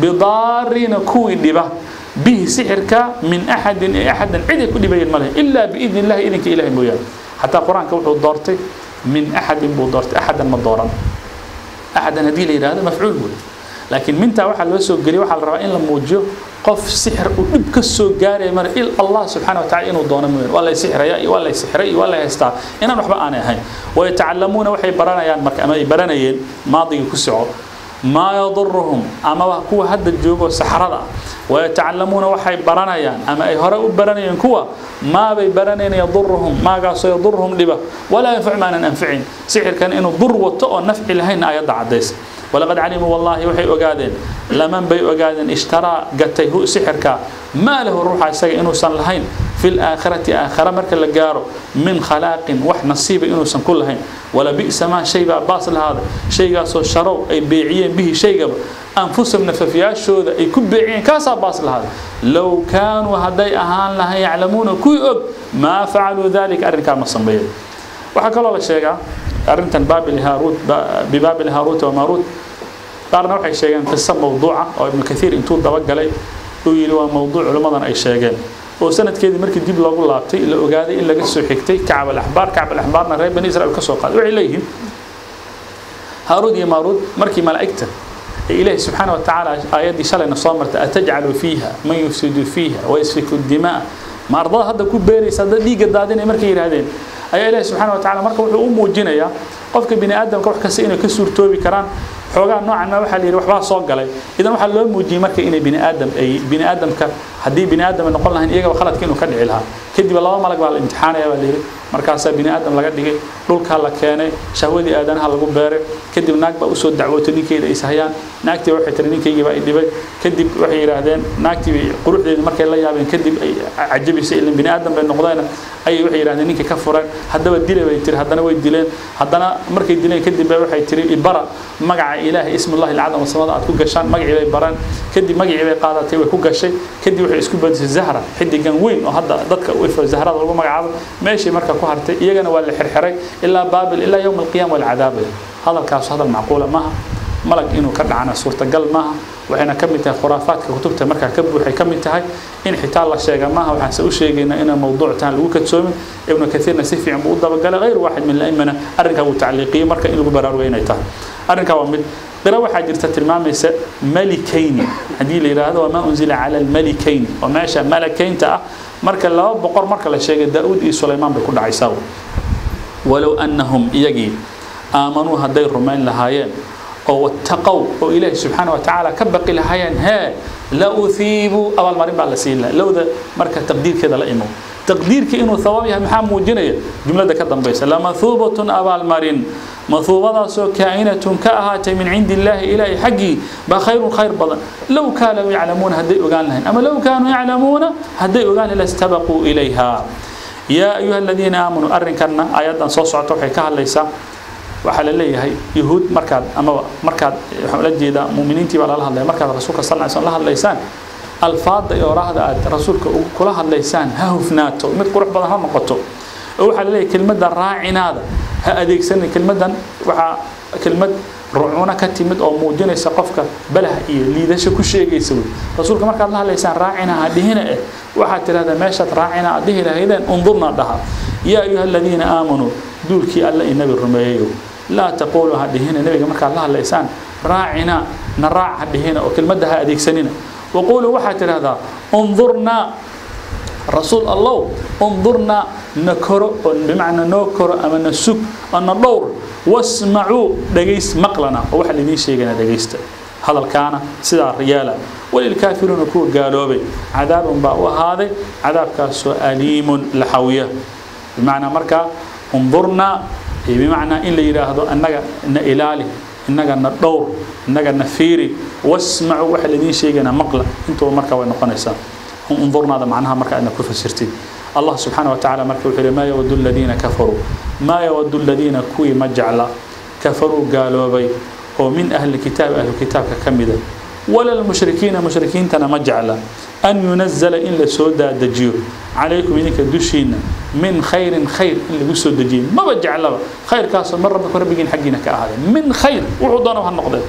bidarina kuwi dhiba به سحرك من أحد أحد عدي كل بين ماله إلا بإذن الله إذنك إله مويان حتى القرآن كوحو دارتي من أحد بودارتي أحدا ما دارن أحدا هدي لي هذا مفعول به لكن من تا waxa loo soo galiyo waxa la rabaa in la muujiyo qof sixir u dhib ka soo gaaray mar il Allah subhanahu wa ta'ala inuu doono mooyaan wala sixraya iyo wala sixray iyo wala haysta inaan waxba aanay ahayn way ta'allamuuna waxay baranayaan marka ama ay baranayeen maadiga ku soco ما يضرهم أما كوا هذا الجوج سحرة ويتعلمون وحي برانيان أما أي هراء برانيان كوا ما بيبرانين يضرهم ما قاس يضرهم لبا ولا ينفع ما ننفعين سحر كان إنه ضر وطأ نفع لهين آيات عديس ولقد علموا والله وحي وقادين لمن بي وقادين اشترى قتيه سحرك ما له الروح عيسى إنه سن لهين في الآخرة آخرة مركل لجاره من خلاق وح نصيب إنه سن كلهين ولا بئس ما شيء باصل هذا شيء قاسوا شروا أي بيعين به شيء قبل أنفسهم نففياش شو ذا أي كل بيعين كاسا باصل هذا لو كانوا هدي أهان لها يعلمون كل أب ما فعلوا ذلك أرنكا مصنبين وحكى الله الشيء أرنتن بابل هاروت ببابل هاروت وماروت قارنا waxay sheegeen qissa mawduuca oo Ibn Kathir intuu dabagalay uu yiri waa mawduuc culimadan ay sheegeen oo sanadkeedii markii dib loogu laabtay la ogaaday in laga soo xigtay Kacab al-Ahbar Kacab al-Ahbarna reer Bani Israa'iil ka soo qaaday waxay leeyihiin Haarud iyo Maarud markii malaa'igta ee Ilaahay subhanahu wa ta'ala aayadii shalayna soo martay ataj'alu fiiha man yufsidu fiiha wa yasfiku ad-dimaa ma ardada hadda ku beeraysa dad dhiiga daadinay markay yiraahdeen ayaa Ilaahay subhanahu wa ta'ala marka wuxuu u muujinayaa qofka bini aadamka wax kasta inay ka suurtoobi karaan xogaa noocan ma waxa la yiri waxba soo galay idan waxa loo muujiyay marka inay bini aadam ay bini aadamka hadii bini aadam noqon lahayn iyaga khaladka inuu ka dhici lahaa kadib laba malag baa la imtixaanaya baa la yiri markaas bini aadam laga dhigay dhulka la keenay shahwadii aadanaha lagu beeray kadib naag baa u soo dacwootay ninkeeda ay sahayaan naagtii waxay tiri ninkayga baa i dhibay kadib waxay yiraahdeen naagtii quruxdeeda markay la yaabeen kadib ay cajabisay ilaa bini aadam bay noqdeen ay waxay yiraahdeen ninka ka furan hadaba dilay bay tiri hadana way dileen hadana markay dileen kadib bay waxay tiri ibara magaca Ilaahay ismullaahi al-azam wa samada aad ku gashaan magacii bay baran kadib magacii bay qaadatay way ku gashay kadib waxay isku bedeshay Zahra xidigan weyn oo hadda dadka u ifo Zahrada lagu magacaabo meeshii marka ku hartay iyagana waa la xirxiray ilaa Baabil ilaa yawm al-qiyaam wal cadaab hadalkaas hadal macquul maaha malag inuu ka dhacana suurtagal maaha waxayna ka mid tahay khuraafaadka kutubta marka ka buuxay ka mid tahay in xitaa la sheega maaha waxaan se u sheegaynaa inaan mawduuc tan lagu kadsoomin Ibn Kathirna si fiican buu u dabagalay غير واحد من الأئمة arrinka uu tacliiqiyay marka in lagu baraarugo inay tahay arrinka waa mid qira waxaa jirta tilmaamaysa malikayni hadii la yiraahdo ma unzila ala al-malikayni oo meesha malakaynta ah marka laba boqor marka la sheegay Daawud iyo Sulaymaan bay ku dhacaysaa walow annahum iyagi aamanuu haday rumayn lahaayeen oo wattaqaw oo Ilaahay subhanahu wa ta'ala ka baqi lahaayeen ha la uthibu awal marin baa la siin lahaa lawda marka taqdiirkeeda la imo taqdiirka inuu thawaab yahay maxaa muujinaya jumlada ka dambaysa la mathubatun awal marin mathuubadaasoo kaa'inatun ka ahaatay min cindi illaahi ilaahi xaggii baa khayrun khayr badan low kaanuu yaclamuuna hadday ogaan lahayn ama low kaanuu yaclamuuna hadday ogaan lahayn lastabaquu ilayha yaa ayuha aladiina aamanuu arrinkanna aayaddan soo socota waxay ka hadlaysaa waxaa la leeyahay yuhuud markaad ama markaad waxaan ula jeedaa muuminiintii baa lala hadlaya markaad rasuulka sal ly slam la hadlaysaan alfaadda iyo oraahda aad rasuulka kula hadlaysaan ha hufnaato mid qurux badan ha noqoto oo waxaa la leeyahay kelmadda raacinaada Ha adeegsanin kelmadan, waxaa kelmad rucuuna ka timid oo muujinaysa qofka balah iyo liidasho ku sheegaysa wey. Rasuulka markaad la hadlaysaan raacina ha dhihina, waxaad tidhahdaa meeshaad raacina aad dhihi lahaydeen undurnaa dhaha. Yaa ayuha aladiina aamanuu, duulkii alle i nabi rumeeyayo, laa taquuluu ha dhihina nebiga markaad la hadlaysaan raacina, na raac ha dhihina oo kelmadda ha adeegsanina. Waquuluu waxaad tidhahdaa undurnaa, rasuul allow undurnaa, na koro oo bimacnaa noo koro ama na sug oo na dhowr. Wasmacuu, dhagays, maqlana oo waxa laidiin sheegana dhagaysta, hadalkaana sidaa yeela. Walilkaafiruuna, kuwa gaaloobay, cadaabun baa u ahaaday, cadaabkaasoo aliimun laxawiya. Bimacnaa markaa undurnaa bimacnaa in la yidhaahdo annaga na ilaali, innaga na dhowr, innaga na fiiri. Wasmacuu, waxa laidiin sheegana maqla, intuba markaa way noqonaysaa انظرنا معناها مركا أنك فسرتي. الله سبحانه وتعالى مركا وحير ما يود الذين كفروا، ما يود الذين كوي مجعل كفروا قالوا بي ومن أهل الكتاب، أهل الكتاب كمدا، ولا المشركين، مشركين تنا مجعل أن ينزل إن لسودا دجيو عليكم إنك دشين من خير، خير إن لسودا دجيو ما بجعل خير كاس من ربك ربك حقنا كهذا من خير وعضنا وهالنقطة.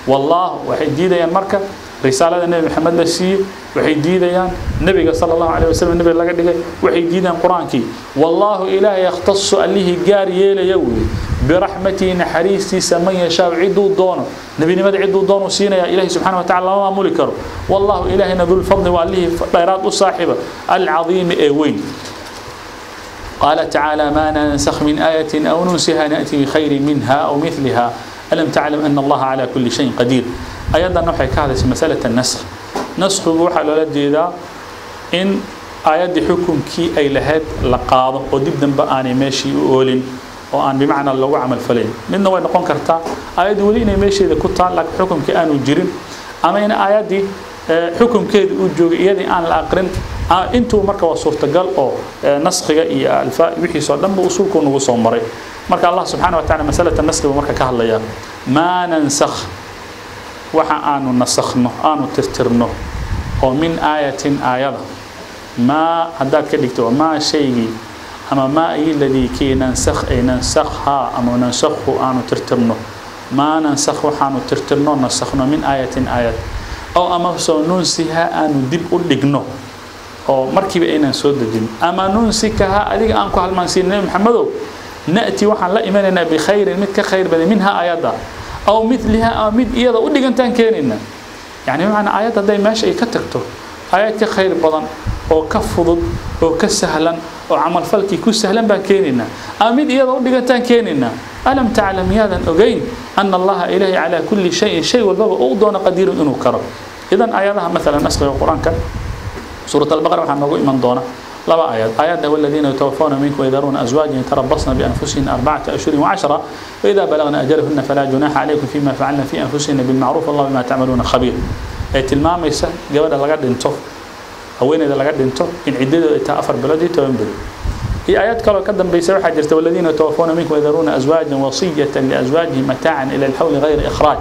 والله وحي يا مركا رسالة النبي محمد لسي، waxay diidayaan nabiga sallallahu alayhi wasallam nabiga laga dhigay, waxay diidayaan quraankii. Wallahu ilaahi yakhtassu, alihi gaar yeelaya weey, birahmatihi, naxariistiisa, man yashaa, ciduu doono, nabinimada ciduu doono siinaya. Ilaahi subxaanahu wa ta'ala lama maamuli karo. Wallahu ilaahina dhul fadli, waa alihi dheeraad u saaxiba, alcadiimi ee weyn. قال تعالى ما ننسخ من آية أو ننسها نأتي بخير منها أو مثلها ألم تعلم أن الله على كل شيء قدير. أيضا نحكي هذا مسألة النسخ. نسخ waxaa loola jeedaa in aayaddii xukunkii ay lahayd la qaado oo dib dambe aanay meeshii u oolin oo aan bimacnaa loogu camal falayn. Midna way noqon kartaa aayaddii weli inay meesheeda ku taal laakiin xukunkii aanu jirin, ama in aayaddii xukunkeeda uu joogay iyadii aan la aqrin. Intuu marka waa suurtagal oo naskhiga iyo alfa wixiisoo dhanba usuulku nagu soo maray. Marka Allah subxaana wa tacaala masalata naskhi buu marka ka hadlayaa. Maa nansakh, waxa aanu nasakhno aanu tirtirno oo min aayatin aayada, maa haddaad ka dhigto maa shaygii ama maa ay ladii kii nansakh ay nansakhaa ama nansakhu aanu tirtirno, maa nansakh waxaanu tirtirno nasakhno min aayatin aayad oo ama soo nunsiha aanu dib u dhigno oo markiiba aynaan soo dejin, ama nunsikaha adiga aan ku halmaansiin nabi maxamedow, na'ti waxaan la imanaynaa bikhayrin mid ka khayr badan minha aayadda أو مثلها أو مد إياه ودي كنتان كيننا. يعني معنى آيات هذي ماشي كتكتو آيات خير بدن أو كفضل أو كسهلا أو عمل فلكي كسهلا بكيننا أو مد إياه ودي كنتان كيننا. ألم تعلم يا ذا أجين أن الله إلهي على كل شيء شيء والباب أوضنا قدير إنه كرم. إذا آياتها مثلا نسخ القرآن كان سورة البقرة وحنا نقول من دونه لبا آيات. آيات والذين يتوفون منكم ويذرون أزواجا يتربصن بأنفسهن 4 أشهر و10 فإذا بلغن أجلهن فلا جناح عليكم فيما فعلن في أنفسهن بالمعروف والله بما تعملون خبير. أي tilmaamaysa gabadha laga dhinto, haweeneyda laga dhinto, in ciddadu ay tahay 4 bilood iyo 10 bilood. Iyo aayad kale oo ka dambaysa waxaa jirta والذين يتوفون منكم ويذرون أزواجا وصية لأزواجهم متاعا إلى الحول غير إخراج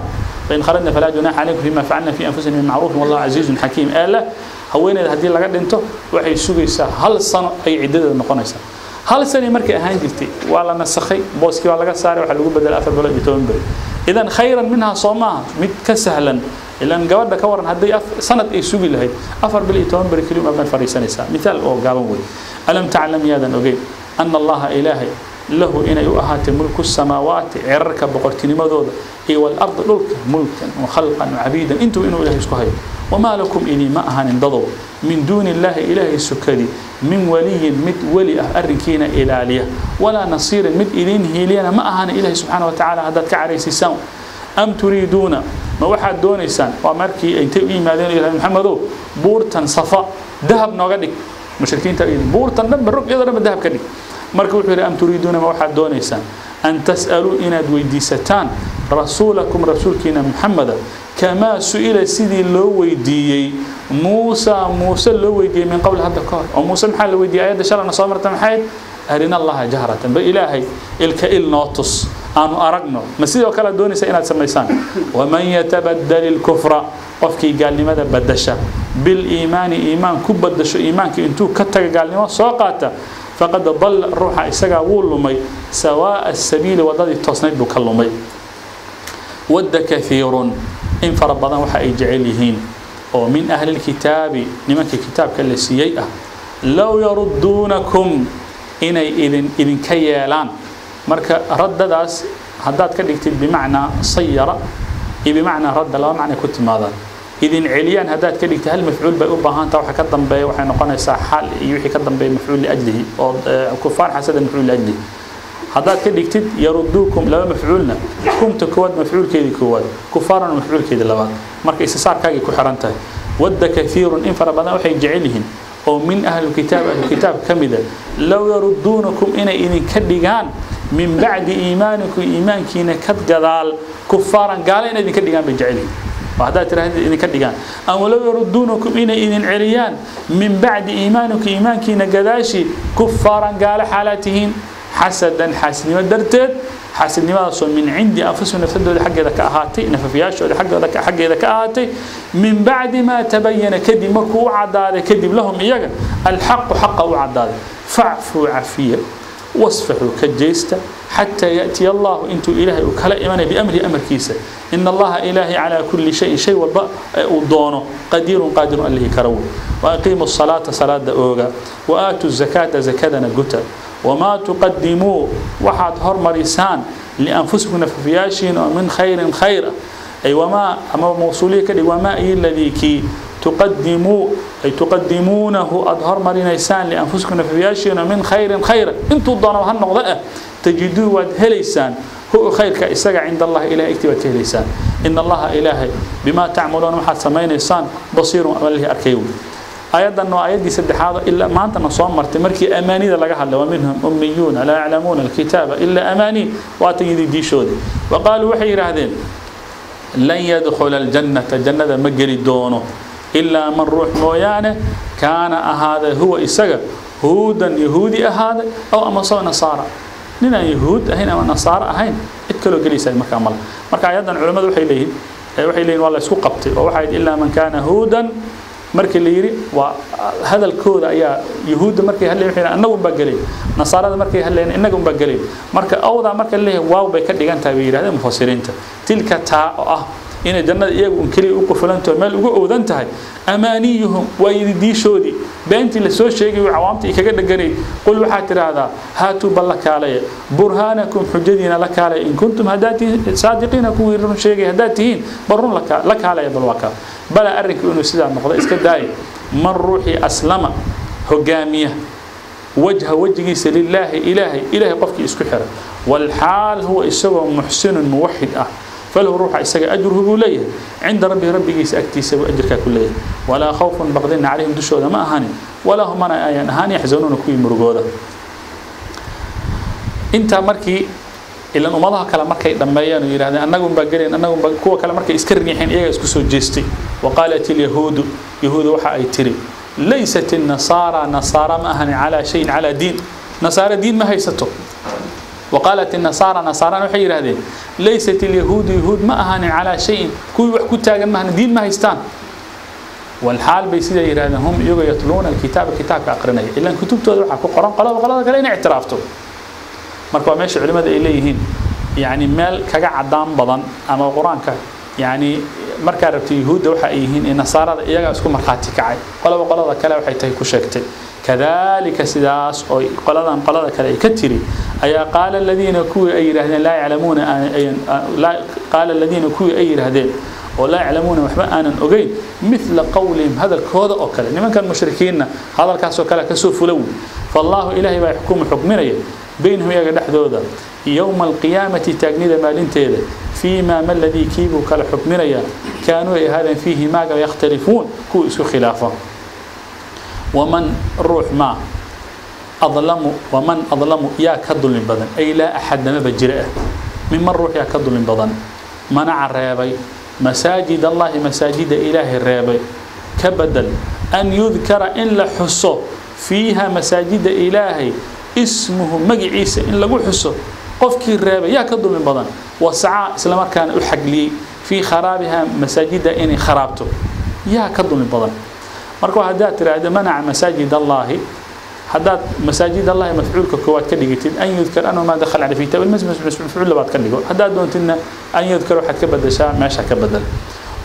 فإن خرجن فلا جناح عليكم فيما فعلن في أنفسهن بالمعروف والله عزيز حكيم. آله haweeneyda haddii laga dhinto waxay sugaysaa 1 sano ay ciddadeeda noqonaysaa. 1 sano markay ahaan jirtay waa la nasakhay, booskii waa laga saaray, waxaa lagu bedelay 4 bilood iyo 10 bilood. Idan khayran minha soo maaha mid ka sahlan, ilaan gabadha ka waran hadday sanad ay sugi lahayd 4 bilood iyo 10 bilood keliya ma fadhiisanaysaa. Mithaal oo gaaban wey. Alam taclam yaadan ogeyn ana allaha ilaahay lahu inay u ahaatay mulku samaawaati, cirarka boqortinimadooda, iyo walarda dhulka, mulkan wa khalqan wa cabiidan, intuu inuu ilaahay isku hayo. وما لكم إني ما أهان ضضو من دون الله إلهي سكدي من ولي مد ولي أركينا إلالية ولا نصير مد إلين هيلينا ما أهان إلهي سبحانه وتعالى هذا كعريس سام. أم تريدون ما واحد دونيسان ومركي أنت إيمان إلى محمد بورتن صفاء ذهب نوغدك مشركين تقول بورتن دم الرك يضرب الذهب كدي. مركي وحير أم تريدون ما واحد دونيسان أن تسألوا إن ويديستان رسولكم رسولكنا محمد كما سئل سيدي لو ويديي موسى، موسى لو ويديي من قبل هذا الكار أو موسى محل ويدي آيات شرع نصامرة محيد أرنا الله جهرة بإلهي الكائل ناطس أنو أرقنا ما سيدي وكلا دوني سيئنا تسميسان. ومن يتبدل الكفر قفكي قال لماذا بدشا بالإيمان إيمان كبدشو إيمانك إنتو كتك قال لما سوقاتا فقد ضل الروح إساقا ولمي Sawaa'a sabiili, waddadii toosnayd buu ka lumay. Wadda kathiirun, in fara badan waxa ay jecel yihiin oo min ahli lkitaabi, nimankii kitaabka la siiyey ah, low yarudduunakum, inay idinka yeelaan. Marka raddadaas haddaad ka dhigtid bimacnaa sayara iyo bimacnaa radda, laba macnay ku timaadaan. Idin celiyaan haddaad ka dhigtid, hal mafcuul bay u baahan taha. Waxa ka dambeeya waxay noqonaysaa xaal iyo wixii ka dambeeya mafcuul liajlihi, oo kufaar xasada mafcuul liajlihi. Haddaad ka dhigtid yaruduukum laba mafcuulna, kumta koowaad mafcuulkeedii koowaad, kufaaran mafcuulkeedii labaad. Marka isasaarkaagay ku xiran tahay. Wadda kathiirun, in fara badan waxay jecel yihiin oo min ahlukitaab, ahlukitaab ka mida, low yaruduunakum, inay idinka dhigaan, min bacdi iimaanikum, iimaankiina ka gadaal, kufaaran, gaalo inay idinka dhigaan bay jecel yihiin. Haddaad tiraahdo idinka dhigaan, ama low yaruduunakum, inay idin celiyaan, min bacdi iimaanikum, iimaankiina gadaashi, kufaaran, gaalo xaalaad tihiin, xasadan, xaasidnimo darteed, xaasidnimadaasoo min cindi anfusihim, nafsadooda xaggeeda ka ahaatay, nafafyaashooda xaggooda xaggeeda ka ahaatay, min bacdi maa tabayana, kadib markuu u caddaaday kadib, lahum iyaga, alxaqu, xaqa u caddaaday. Facfuu, cafiya, wasfaxuu, ka jeesta, xataa yaأtiya allahu, intuu ilaahay uu kala imanaya, biamrihi, amarkiisa. In allaha ilaahay calaa kuli shayin, shay walba uu doono, qadiirun, qaadirun, allihii kara wey. Waaqiimu salaata, salaada ooga, wa aatuu zakaata, zakadana guta. Wamaa tuqadimuu, waxaad hormarisaan, lianfusikum, nafafyaashiin, oo min khayrin, khayr ah, ay wamaa ama mawsuuliya ka dhig, wamaa iyo ladii kii, tuqadimuu, ay tuqadimuunahu, aada hormarinaysaan, lianfusikum, nafafyaashiina, min khayrin, khayra intuu doono ha noqdo ah, tajiduu, waad helaysaan, hu, khayrka isaga, cinda allahi, ilahay agtii waad ka helaysaan. In allaha ilaahay bimaa tacmaluuna, waxaad samaynaysaan, basiirun, allihii arkay wey. Aayaddan waa aayaddii saddexaad ilaa maantana soo martay markii amaanida laga hadlay. Wa minhum ummiyuuna laa yaclamuuna alkitaaba ilaa amaani, waa tan yidii diishoodii. Wa qaaluu, waxay yidhaahdeen, lan yadkhula aljannata, jannada ma geli doono, ilaa man, ruux mooyaane, kaana, ahaaday, huwa isaga, huudan, yahuudi ahaaday, aw amase nasaara. Nin aan yahuud ahayn ama nasaaro ahayn cid kaloo gelaysaa markaa male. Marka ayaddan culimmadu waxay leeyihin waa la isku qabtay, oo waxay ilaa man kaana huudan markii la yidhi waa hadalkooda ayaa. Yahuudda markay hadlayen waxay yidhahan annagu unbaa gelay, nasaarada markay hadlayeen innaga unbaa gelay. Marka awdaa marka la leeyahay waaw bay ka dhigan tahay, bay yidhahdeen mufasiriinta. Tilka, taa oo ah inay jannada iyagu un keliya u qufulantaho, meel uga oodan tahay, amaaniyuhum, waa yididiishoodii, beentii la soo sheegay cawaamta ay kaga dheganayd. Qul, waxaad tidhaahdaa, haatuu, bal la kaalaya, burhaanakum, xujadiina la kaalaya, in kuntum, haddaad tihiin, saadiqiina, kuwii run sheegay haddaad tihiin, bal run la kaalaya. Bal waa kaa bala arrinku inuu sidaa noqdo iska daaya. Man, ruuxii, aslama, hogaamiya, wajha, wejigiisa, lilaahi, ilaahay, ilaahay qofkii isku xira, walxaal huwa isagoo muxsinun, muwaxid ah, falahu, ruuxa isaga, ajruhu buu leeyahay, cinda rabbihi, rabbigiisa agtiisa buu ajirkaa ku leeyahay. Walaa khawfun, baqdina, calayhim, dushooda ma ahanin, walaa hum, mana ayaan ahaan, yaxzanuuna, kuwii murugooda. Intaa markii ilan ummadaha kale markay dhammeeyeen oo yidhahdeen annagunbaa gelayn, annagunbaa, kuwa kale markay iska riixeen, iyaga isku soo jeestay. Waqaalat ilyahuudu, yahuudu waxa ay tiri, laysat الnasaara, nasaara ma ahani, calaa shayin, calaa diin, nasaara diin ma haysato. وقالت النصارى، نصارى waxay yiraahdeen, laysat اليهود، yahuud ma ahaanin, calaa shayin, kuwii wax ku taagan maahan, diin ma haystaan. والحال bay sida yiraahdeen, hum iyagoo, yatluuna alkitaaba, kitaabka aqrinaya. Ilan kutubtooda waxaa ku qoran qolaba qolada kale inay ictiraafto. Marka waa meesha culimada ay leeyihiin, yani meel kaga cadaan badan ama qur-aanka, yani markaa rabtay yahuudda waxa ay yihiin in nasaarada iyagaa isku markhaati kacay, qolaba qolada kale waxay tahay ku sheegtay. Kadalika, sidaas oo qoladan qolada kale ay ka tiri ayaa, qaala aladiina, kuwii ay yidhaahdeen, laa yaclamuuna, qaala aladiina, kuwii ay yidhaahdeen oo, laa yaclamuuna, waxba aanan ogeyn, mithla qowlihim, hadalkooda oo kale. Nimankan mushrikiinna hadalkaasoo kale kasoo fulow. Fallaahu, ilaahay baa, yaxkumu, xukminaya, baynahum, iyaga dhexdooda, yowma alqiyaamati, taagnida maalinteeda, fii maa, ma ladii, kiibuu kala xukminayaa, kaanuu, ay ahaadeen, fiihi, maaga, yakhtalifuun, kuwa isku khilaafa. Waman, ruux maa, adlamu, waman adlamu, yaa ka dulmi badan, ay laa axad, namaba jira ah, miman, ruux yaa ka dulmi badan, manaca, reebay, masaajid allahi, masaajida ilaahay reebay, ka bedel, an yudkara, in la xuso, fiiha, masaajida ilaahay, ismuhu, magiciisa in lagu xuso, qofkii reebay yaa ka dulmi badan? Wasacaa, isla markaana u xagliyey, fii kharaabiha, masaajida inay kharaabto, yaa ka dulmi badan? Marka haddaad tiraahdo manaca masaajid allahi. Haddaad masaajid Allahi mafcuulka koowaad ka dhigitid, an yudkar anhu maa dakhala calay fi ta'wiil mafcuul labaad ka dhigo. Haddaad doontidna an yudkar waxaad ka bedeshaa meesha ka bedel.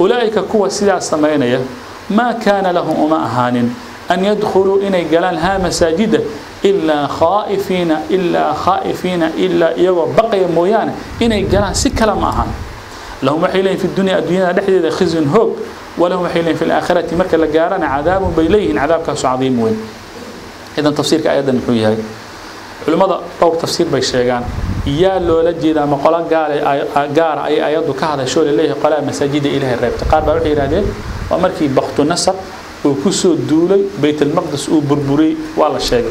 Ulaa'ika kuwa sidaas samaynaya, maa kaana lahum uma ahaanin an yadkhuluu inay galaan haa masaajida ilaa khaa'ifiina, ilaa khaa'ifiina, ilaa iyagoo baqaya mooyaane inay galaan si kale ma ahaan. Lahum waxay leeyihin fi dunya adduunyada dhexdeeda khizyun hoog, walahum waxay leeyihin fi laakhirati marka la gaarana cadaabun bay leeyihiin, cadaabkaasu cadiim weyn. Idan tafsiirka aayaddan muxuu yahay? Culimmada dhowr tafsiir bay sheegaan. Yaa loola jeedaa? Ma qolo gaara ayay aayaddu ka hadasho laleeyahay qolaha masaajida Ilaahay reebtay? Qaar baa waxay yidhahdeen waa markii Baktu Nasar uu ku soo duulay Baytalmaqdis uu burburiyey, waa la sheegay.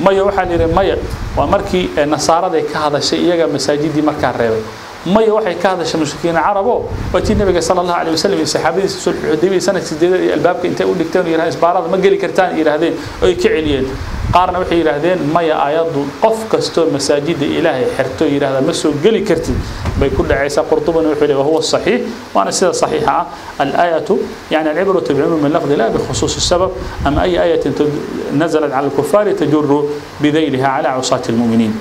Maya, waxaa la yidhi maya, waa markii nasaaraday ka hadashay iyaga masaajidii markaa reebay. Maya, waxay ka hadashay mushrikiin carabo, waa tii nabiga sala Allahu alayh wasalam iyo saxaabadiisa sulxu xudaybiya sanad 8aad iyo albaabka intay u dhigteen oo yidhahdeen isbaarada ma geli kartaan yidhaahdeen oo ay ka celiyeen. Qaarna waxay yidhaahdeen maya, aayaddu qof kastoo masaajida Ilaahay xirto yidhahda ma soo geli kartid bay ku dhacaysaa. Qurtubana wuxuu leeyahay wahuwa saxiix, waana sida saxiixa ah. Alaayatu yani alcibratu bicumuumi lafdi la bikhusuusi sabab, ama ay aayatin nazalat cala alkufaari tajuru bidayliha cala cusaati almu'miniin.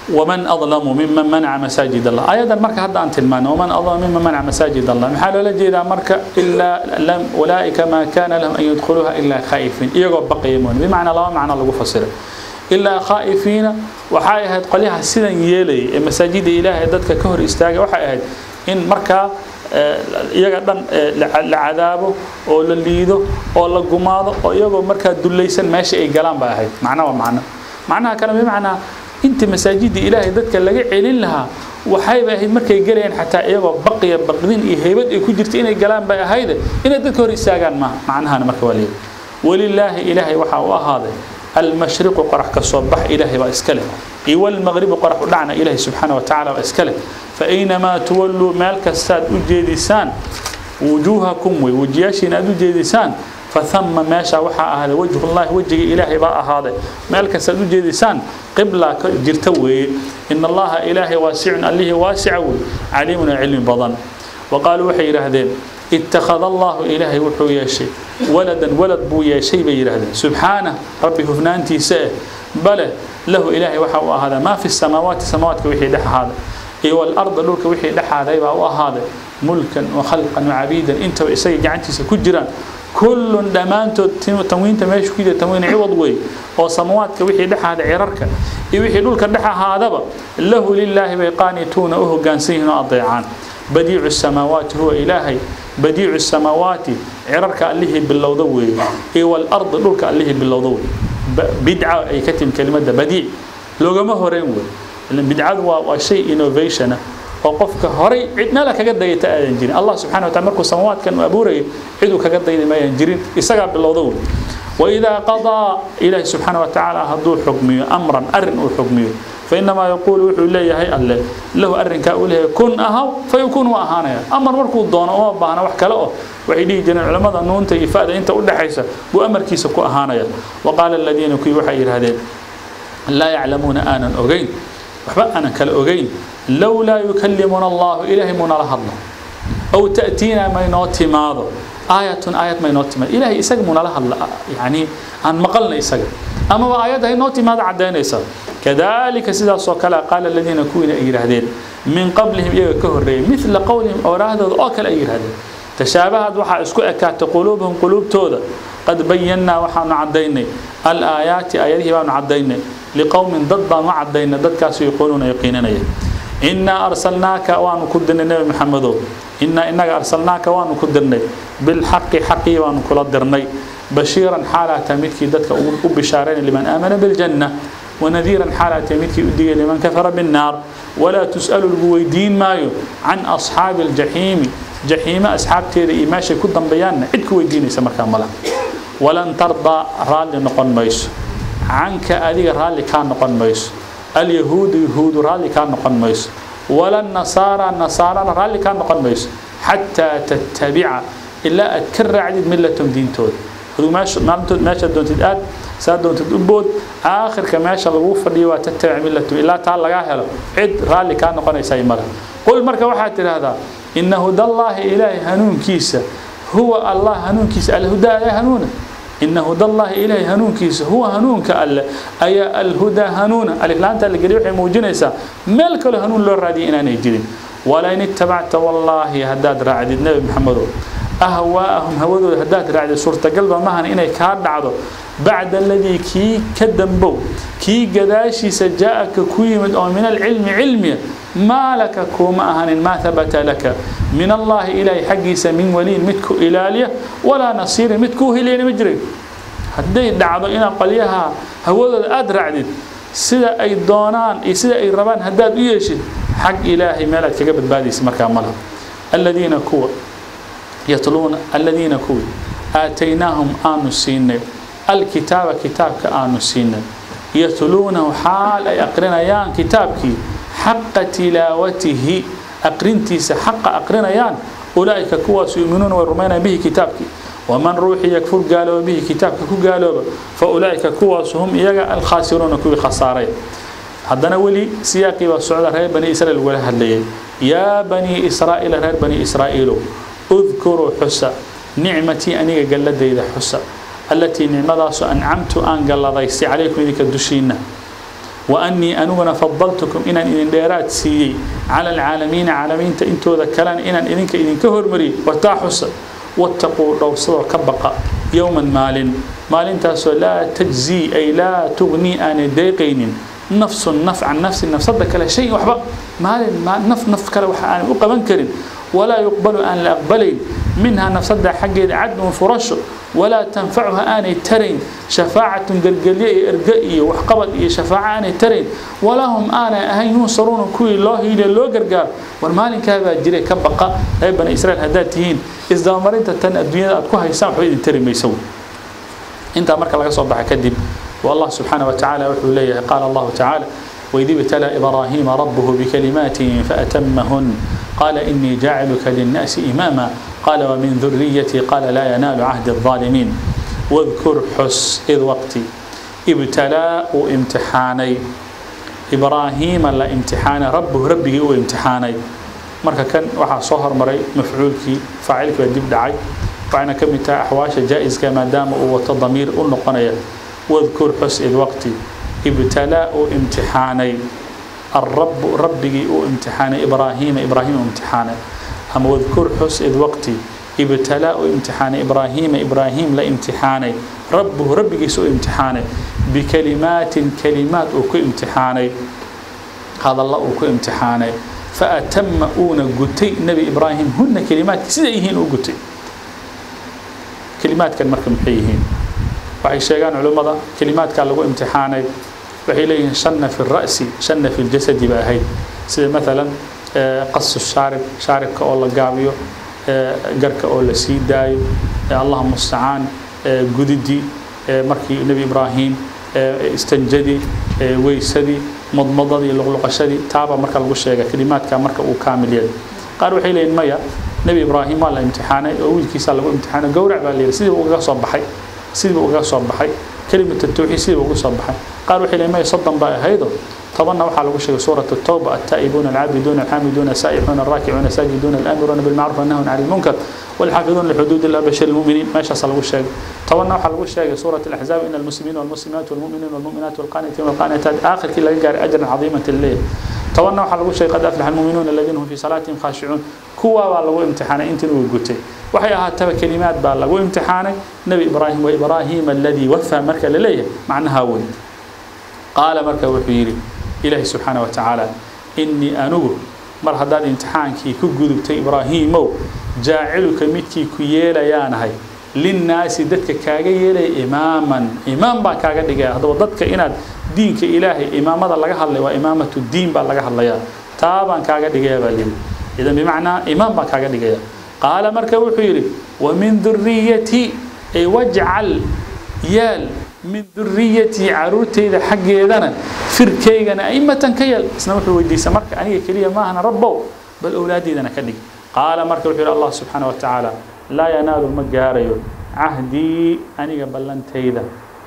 ومن أظلم ممن منع مساجد الله. أيضا مركا هذا أنت المعنى ومن أظلم ممن منع مساجد الله محل ولا جيدا مركا إلا لم أولئك ما كان لهم أن يدخلوها إلا خائفين، إيغو بقيمون بمعنى الله معنى الله فسر إلا خائفين. وحايهد قليها سيدا يلي مساجد إلهي ددك كهر استاغ، وحايهد إن مركا iyaga dhan la cadaabo oo la liido oo la gumaado oo iyagoo markaa dulaysan meesha ay galaan bay ahayd. Macna waa macno, macnaha kale bimacnaa inta masaajidda Ilaahay dadka laga celin lahaa waxayba ahayd markay galayeen xataa iyagoo baqiya baqdin iyo heybad ay ku jirta inay galaan bay ahayd, inay dadka hor istaagaan maaha. Macnahana marka waa leeyahay walilaahi Ilaahay waxaa u ahaaday almashriqu qorax ka soo bax Ilaahay baa iska leh, iyo walmagribu qorax u dhacna Ilaahay subxaana wa tacaala baa iska leh. Fa aynamaa tuwalluu meel kastaad u jeedisaan wujuuhakum wey wejiyaashiina aad u jeedisaan, فثم ماشى وحا أهل وجه الله وجه إلهي بقى هذا مالك سدوجي لسان قبلة جرتوي. إن الله إلهي واسع الله واسع عليم علم بضن. وقالوا وحي رهدين اتخذ الله إلهي وحو ياشي ولدا ولد بو ياشي بيرهدين سبحانه ربي هفنانتي سائه بل له إلهي وحا هذا ما في السماوات سماوات وحي دح هذا والأرض لولك وحي دح هذا وهذا ملكا وخلقا وعبيدا انت وإسي جعنتي سكجرا كل دمانتو تموين تماشي كده تموين عوض وي oo samawaadka wixii dhaxaada cirarka iyo wixii dhulka dhaxaadaba lahu lillahi bayqanituna oo hogaansan oo adeecaan. Badiicu samaawaati huwa ilaahi badiicu samaawaati cirarka alihi bilowda weey iyo wal ard dhulka alihi bilowda weey. Bid'a ay ka tim kelimada badiic loogama horeen weey, ilan bid'adu waa shay innovation oo qofka horay cidna la kaga dayta aadan jirin. Allah subhanahu wa ta'ala markuu samawaadkan u abuuray cid uu kaga dayday ma ayaan jirin, isaga bilowda weey. وإذا قضى إله سبحانه وتعالى هدو حكمي أمرا أرن حكمي فإنما يقول وحو إليه الله له أرن كأوله كن أهو فيكون وأهانا. أمر مركو الدون أو باهنا وحكا وحيدي جن العلماء أنه أنت إفادة أنت أقول حيسا وأمر كيسك أهانا. وقال الذين كي وحي هذين لا يعلمون آنا أغين وحبا أنا كالأغين لولا يكلمنا الله إلهي من الله أو تأتينا ما ينوتي ماذا آية آية ما ينوتي ماذا إلهي إساق من الله يعني عن مقلنا إساق أما آيات هي نوتي ماذا عدينا إساق. كذلك سيدا سوكلا قال الذين كوين إير هذين من قبلهم إيه كهرين مثل قولهم أو راهدوا أوكل إير هذين تشابهت وحا اسكو أكات قلوبهم قلوب تودا قد بينا وحا نعدينا الآيات آياته بان عدينا لقوم ضد ما عدينا ضد كاسو يقولون يقيننا إنا أرسلناك وان كدنا النبي محمد إنا إنك أرسلناك وان كدنا بالحق حقي وان كل درني بشيرا حالة تميتك دتك وبشارين لمن آمن بالجنة ونذيرا حالة تميتك أدي لمن كفر بالنار ولا تسأل الجويدين مايو عن أصحاب الجحيم جحيم أصحاب تيري ماشي كدن بيان عدك ويديني سمركان ملا ولن ترضى رالي نقن ميس عنك أدي رالي كان نقن ميس اليهود يهود رالي كان نقن ميس ولا النصارى النصارى رالي كان نقن ميس Xataa tattabica, ilaa aad ka raacdid, millatahum, diintooda. Adigu meesha maalintood meesha doontid aad, saa doontid u bood, aakhirka meesha lagu fadhiyo waa tattabic millatahum. Ilaa taa lagaa helo, cid raalli kaa noqonaysa male. Qul, marka waxaad tidhaahdaa, ina hudallaahi, ilaahay hanuunkiisa, huwa Allah hanuunkiisa, alhudaa ayaa hanuuna. Ina hudallaahi, ilaahay hanuunkiisa, huwa hanuunka alle ayaa alhudaa hanuuna. Aliflaanta la geliya waxay muujinaysaa meel kaloo hanuun loo raadiyay inaanay jirin. Walain ittabacta, wallaahi haddaad raacdid, Nebi Maxamedow, ahwaa'ahum, hawadooda haddaad raacdid, suurtagalba maahan inay kaa dhacdo, bacda aladii, kii ka dambow, kii gadaashiisa, jaa'aka ku yimid oo min alcilmi, cilmiya, maa laka, kuuma ahanin, maa habata laka, min allaahi, ilaahay xaggiisa, min waliyin, mid ku ilaaliya, walaa nasiirin, mid kuu heliyana ma jirayo. Hadday dhacdo inaad qolyaha hawadooda aada raacdid, sida ay doonaan iyo sida ay rabaan haddaad u yeeshid, xag ilaahay meel aad kaga badbaadaysa markaa malaha. Aladiina kuwa yatluuna, aladiina kuwii, aataynaahum, aanu siinay, alkitaaba, kitaabka aanu siinay, yatluunahu, xaal ay aqrinayaan kitaabkii, xaqa tilaawatihi, aqrintiisa xaqa aqrinayaan, ulaa'ika kuwaas yu'minuuna, way rumaynayaan, bihi, kitaabkii. Waman ruuxii yakfur, gaalooba, bihi, kitaabka ku gaalooba, fa ulaa'ika kuwaas hum iyaga alkhaasiruuna, kuwii khasaaray. Haddana weli siyaaqii baa socda, reer Bani Israiil lagula hadlayay. Yaa banii Israa'iila, reer Bani Israa'iilow, udkuruu, xusa, nicmatii, aniga galladayda xusa, allatii, nicmadaasu, ancamtu, aan galladaystay, calaykum, idinka dushiinna, wa annii, aniguna, fadaltukum, inaan idin dheeraad siiyey, cala alcaalamiina, caalamiinta intooda kalena inaan idinka idinka hormariyey. Wartaa xusa. Wattaquu, dhowrsadoo ka baqa, yowman, maalin, maalintaasoo, laa tajzii, ay laa tugnii, aanay deeqaynin, nafsun, naf, can nafsin, nafsada kale, shay, waxba, maalin naf naf kale waxa aanay u qaban karin, walaa yuqbalu, aan la aqbalayn, minhaa, nafsada xaggeeda, cadlun, furasho, walaa tanfacuha, aanay tarayn, shafaacatun, gelgelye iyo erge iyo waxqabad iyo shafaaco aanay tarayn, walaa hum, aanay ahayn, yunsaruuna, kuwii loo hiiliyo, loo gargaaro. War maalinkaa baa jiray, ka baqa, reer Bani Israiil haddaad tihiin. Isdabamarinta tan adduunyada aad ku haysaan waxba idin tari mayso. Intaa marka laga soo baxa kadib, والله سبحانه وتعالى وحو ليه قال الله تعالى: وإذ ابتلى إبراهيم ربه بكلمات فأتمهن قال إني جاعلك للناس إماما قال ومن ذريتي قال لا ينال عهد الظالمين. واذكر، حس، إذ، وقتي، ابتلى امتحاني، إبراهيم لا امتحان، ربه، ربه امتحاني. Marka kan waxaa soo hormaray mafcuulkii, faacilkii baa dib dhacay, waxayna ka mid tahay axwaasha jaa-iska maadaama uu wato damiir u noqonaya. Wadkur, xus, id, waqti, ibtalaa, uu imtixaanay, alrabu, rabbigii uu imtixaanay, Ibraahiima, Ibraahim uu imtixaanay. Ama wadkur, xus, id, waqti, ibtalaa, uu imtixaanay, Ibraahiima, Ibraahim la imtixaanay, rabbuhu, rabbigiisa uu imtixaanay, bikalimaatin, kalimaad uu ku imtixaanay, hadalla uu ku imtixaanay, faatama, uuna gutay Nebi Ibraahim, huna, kalimaadkii, siday yihiin uu gutay. Kalimaadkan marka maxay yihiin? Waxay sheegaan culimmada kalimaadkaa lagu imtixaanay, waxay leeyihiin shanna fi ra'si, shanna fi ljasadi ba ahayd, sida maalan qasu shaarib, shaaribka oo la gaabiyo, garka oo la sii daayo, Allah mustacaan, gudidii markii Nebi Ibraahim istanjadii, weysadii, madmadadii, luqluqashadii, taabaa marka lagu sheega kalimaadka marka uu kaamil yahay. Qaar waxay leeyihin maya, Nebi Ibraahim waa la imtixaanay oo wiilkiisaa lagu imtixaanay, gowrac baa la yidhi, sidiiba ugaga soo baxay, sidiiba ugaga soo baxay kelimatu tawxiid, sidiiba uga soo baxay. Qaar waxay leeyihin maya, 30 baa ahaydoo 10-na waxaa lagu sheegay suurat Tawba: altaa'ibuuna, alcaabiduuna, alxaamiduuna, saa'ixuuna, alraakicuuna, saajiduuna, alaamiruuna bilmacruf wannahuna cani lmunkar, walxaafiduuna lixuduud illah, bashir lmuminiin, meeshaasaa lagu sheegay. 10-na waxaa lagu sheegay suurat Alaxzaab: ina almuslimiina walmuslimaat walmuminiina walmuminaat walqaanitiin walqaanitaat, aakhirkii laga gaaray ajran cadiiman leeyahay. 10-na waxaa lagu sheegay qad aflaxa almuminuuna aladiina hum fii salaatihim khaashicuun. Kuwaa baa lagu imtixaanay, intiin uu gutay. Waxay ahaataba kelimaad baa lagu imtixaanay Nebi Ibraahim. Wa Ibraahiima aladii wafaa marka la leeyahay macnaha weyn. Qaala, marka wuxuu yidhi Ilaahi subxaana wa tacaala: innii, anigu, mar haddaad imtixaankii ku gudubtay, Ibraahiimow, jaaciluka, midkii ku yeelayaanahay, linnaasi, dadka kaaga yeelaya, imaaman, imaam baan kaaga dhigaya. Haddaba dadka inaad diinka Ilaahay, imaamada laga hadlay waa imaamatu diin baa laga hadlayaa, taa baan kaaga dhigaya baa layidhi. Idan bimacnaa imaam baan kaaga dhigaya. Qaala, marka wuxuu yidhi: wa min duriyatii, ay wajcal, yaal, min duriyatii, caruurtayda xaggeedana, firkaygana, aimatan ka yeel. Isna wuxuu weydiistay marka, aniga keliya maahana, Rabbow, bal owlaaddeydana ka dhig. Qaala marka wuxuu yidhi Allah subxaana wa tacaala laa yanaalu ma gaarayo cahdii aniga ballantayda,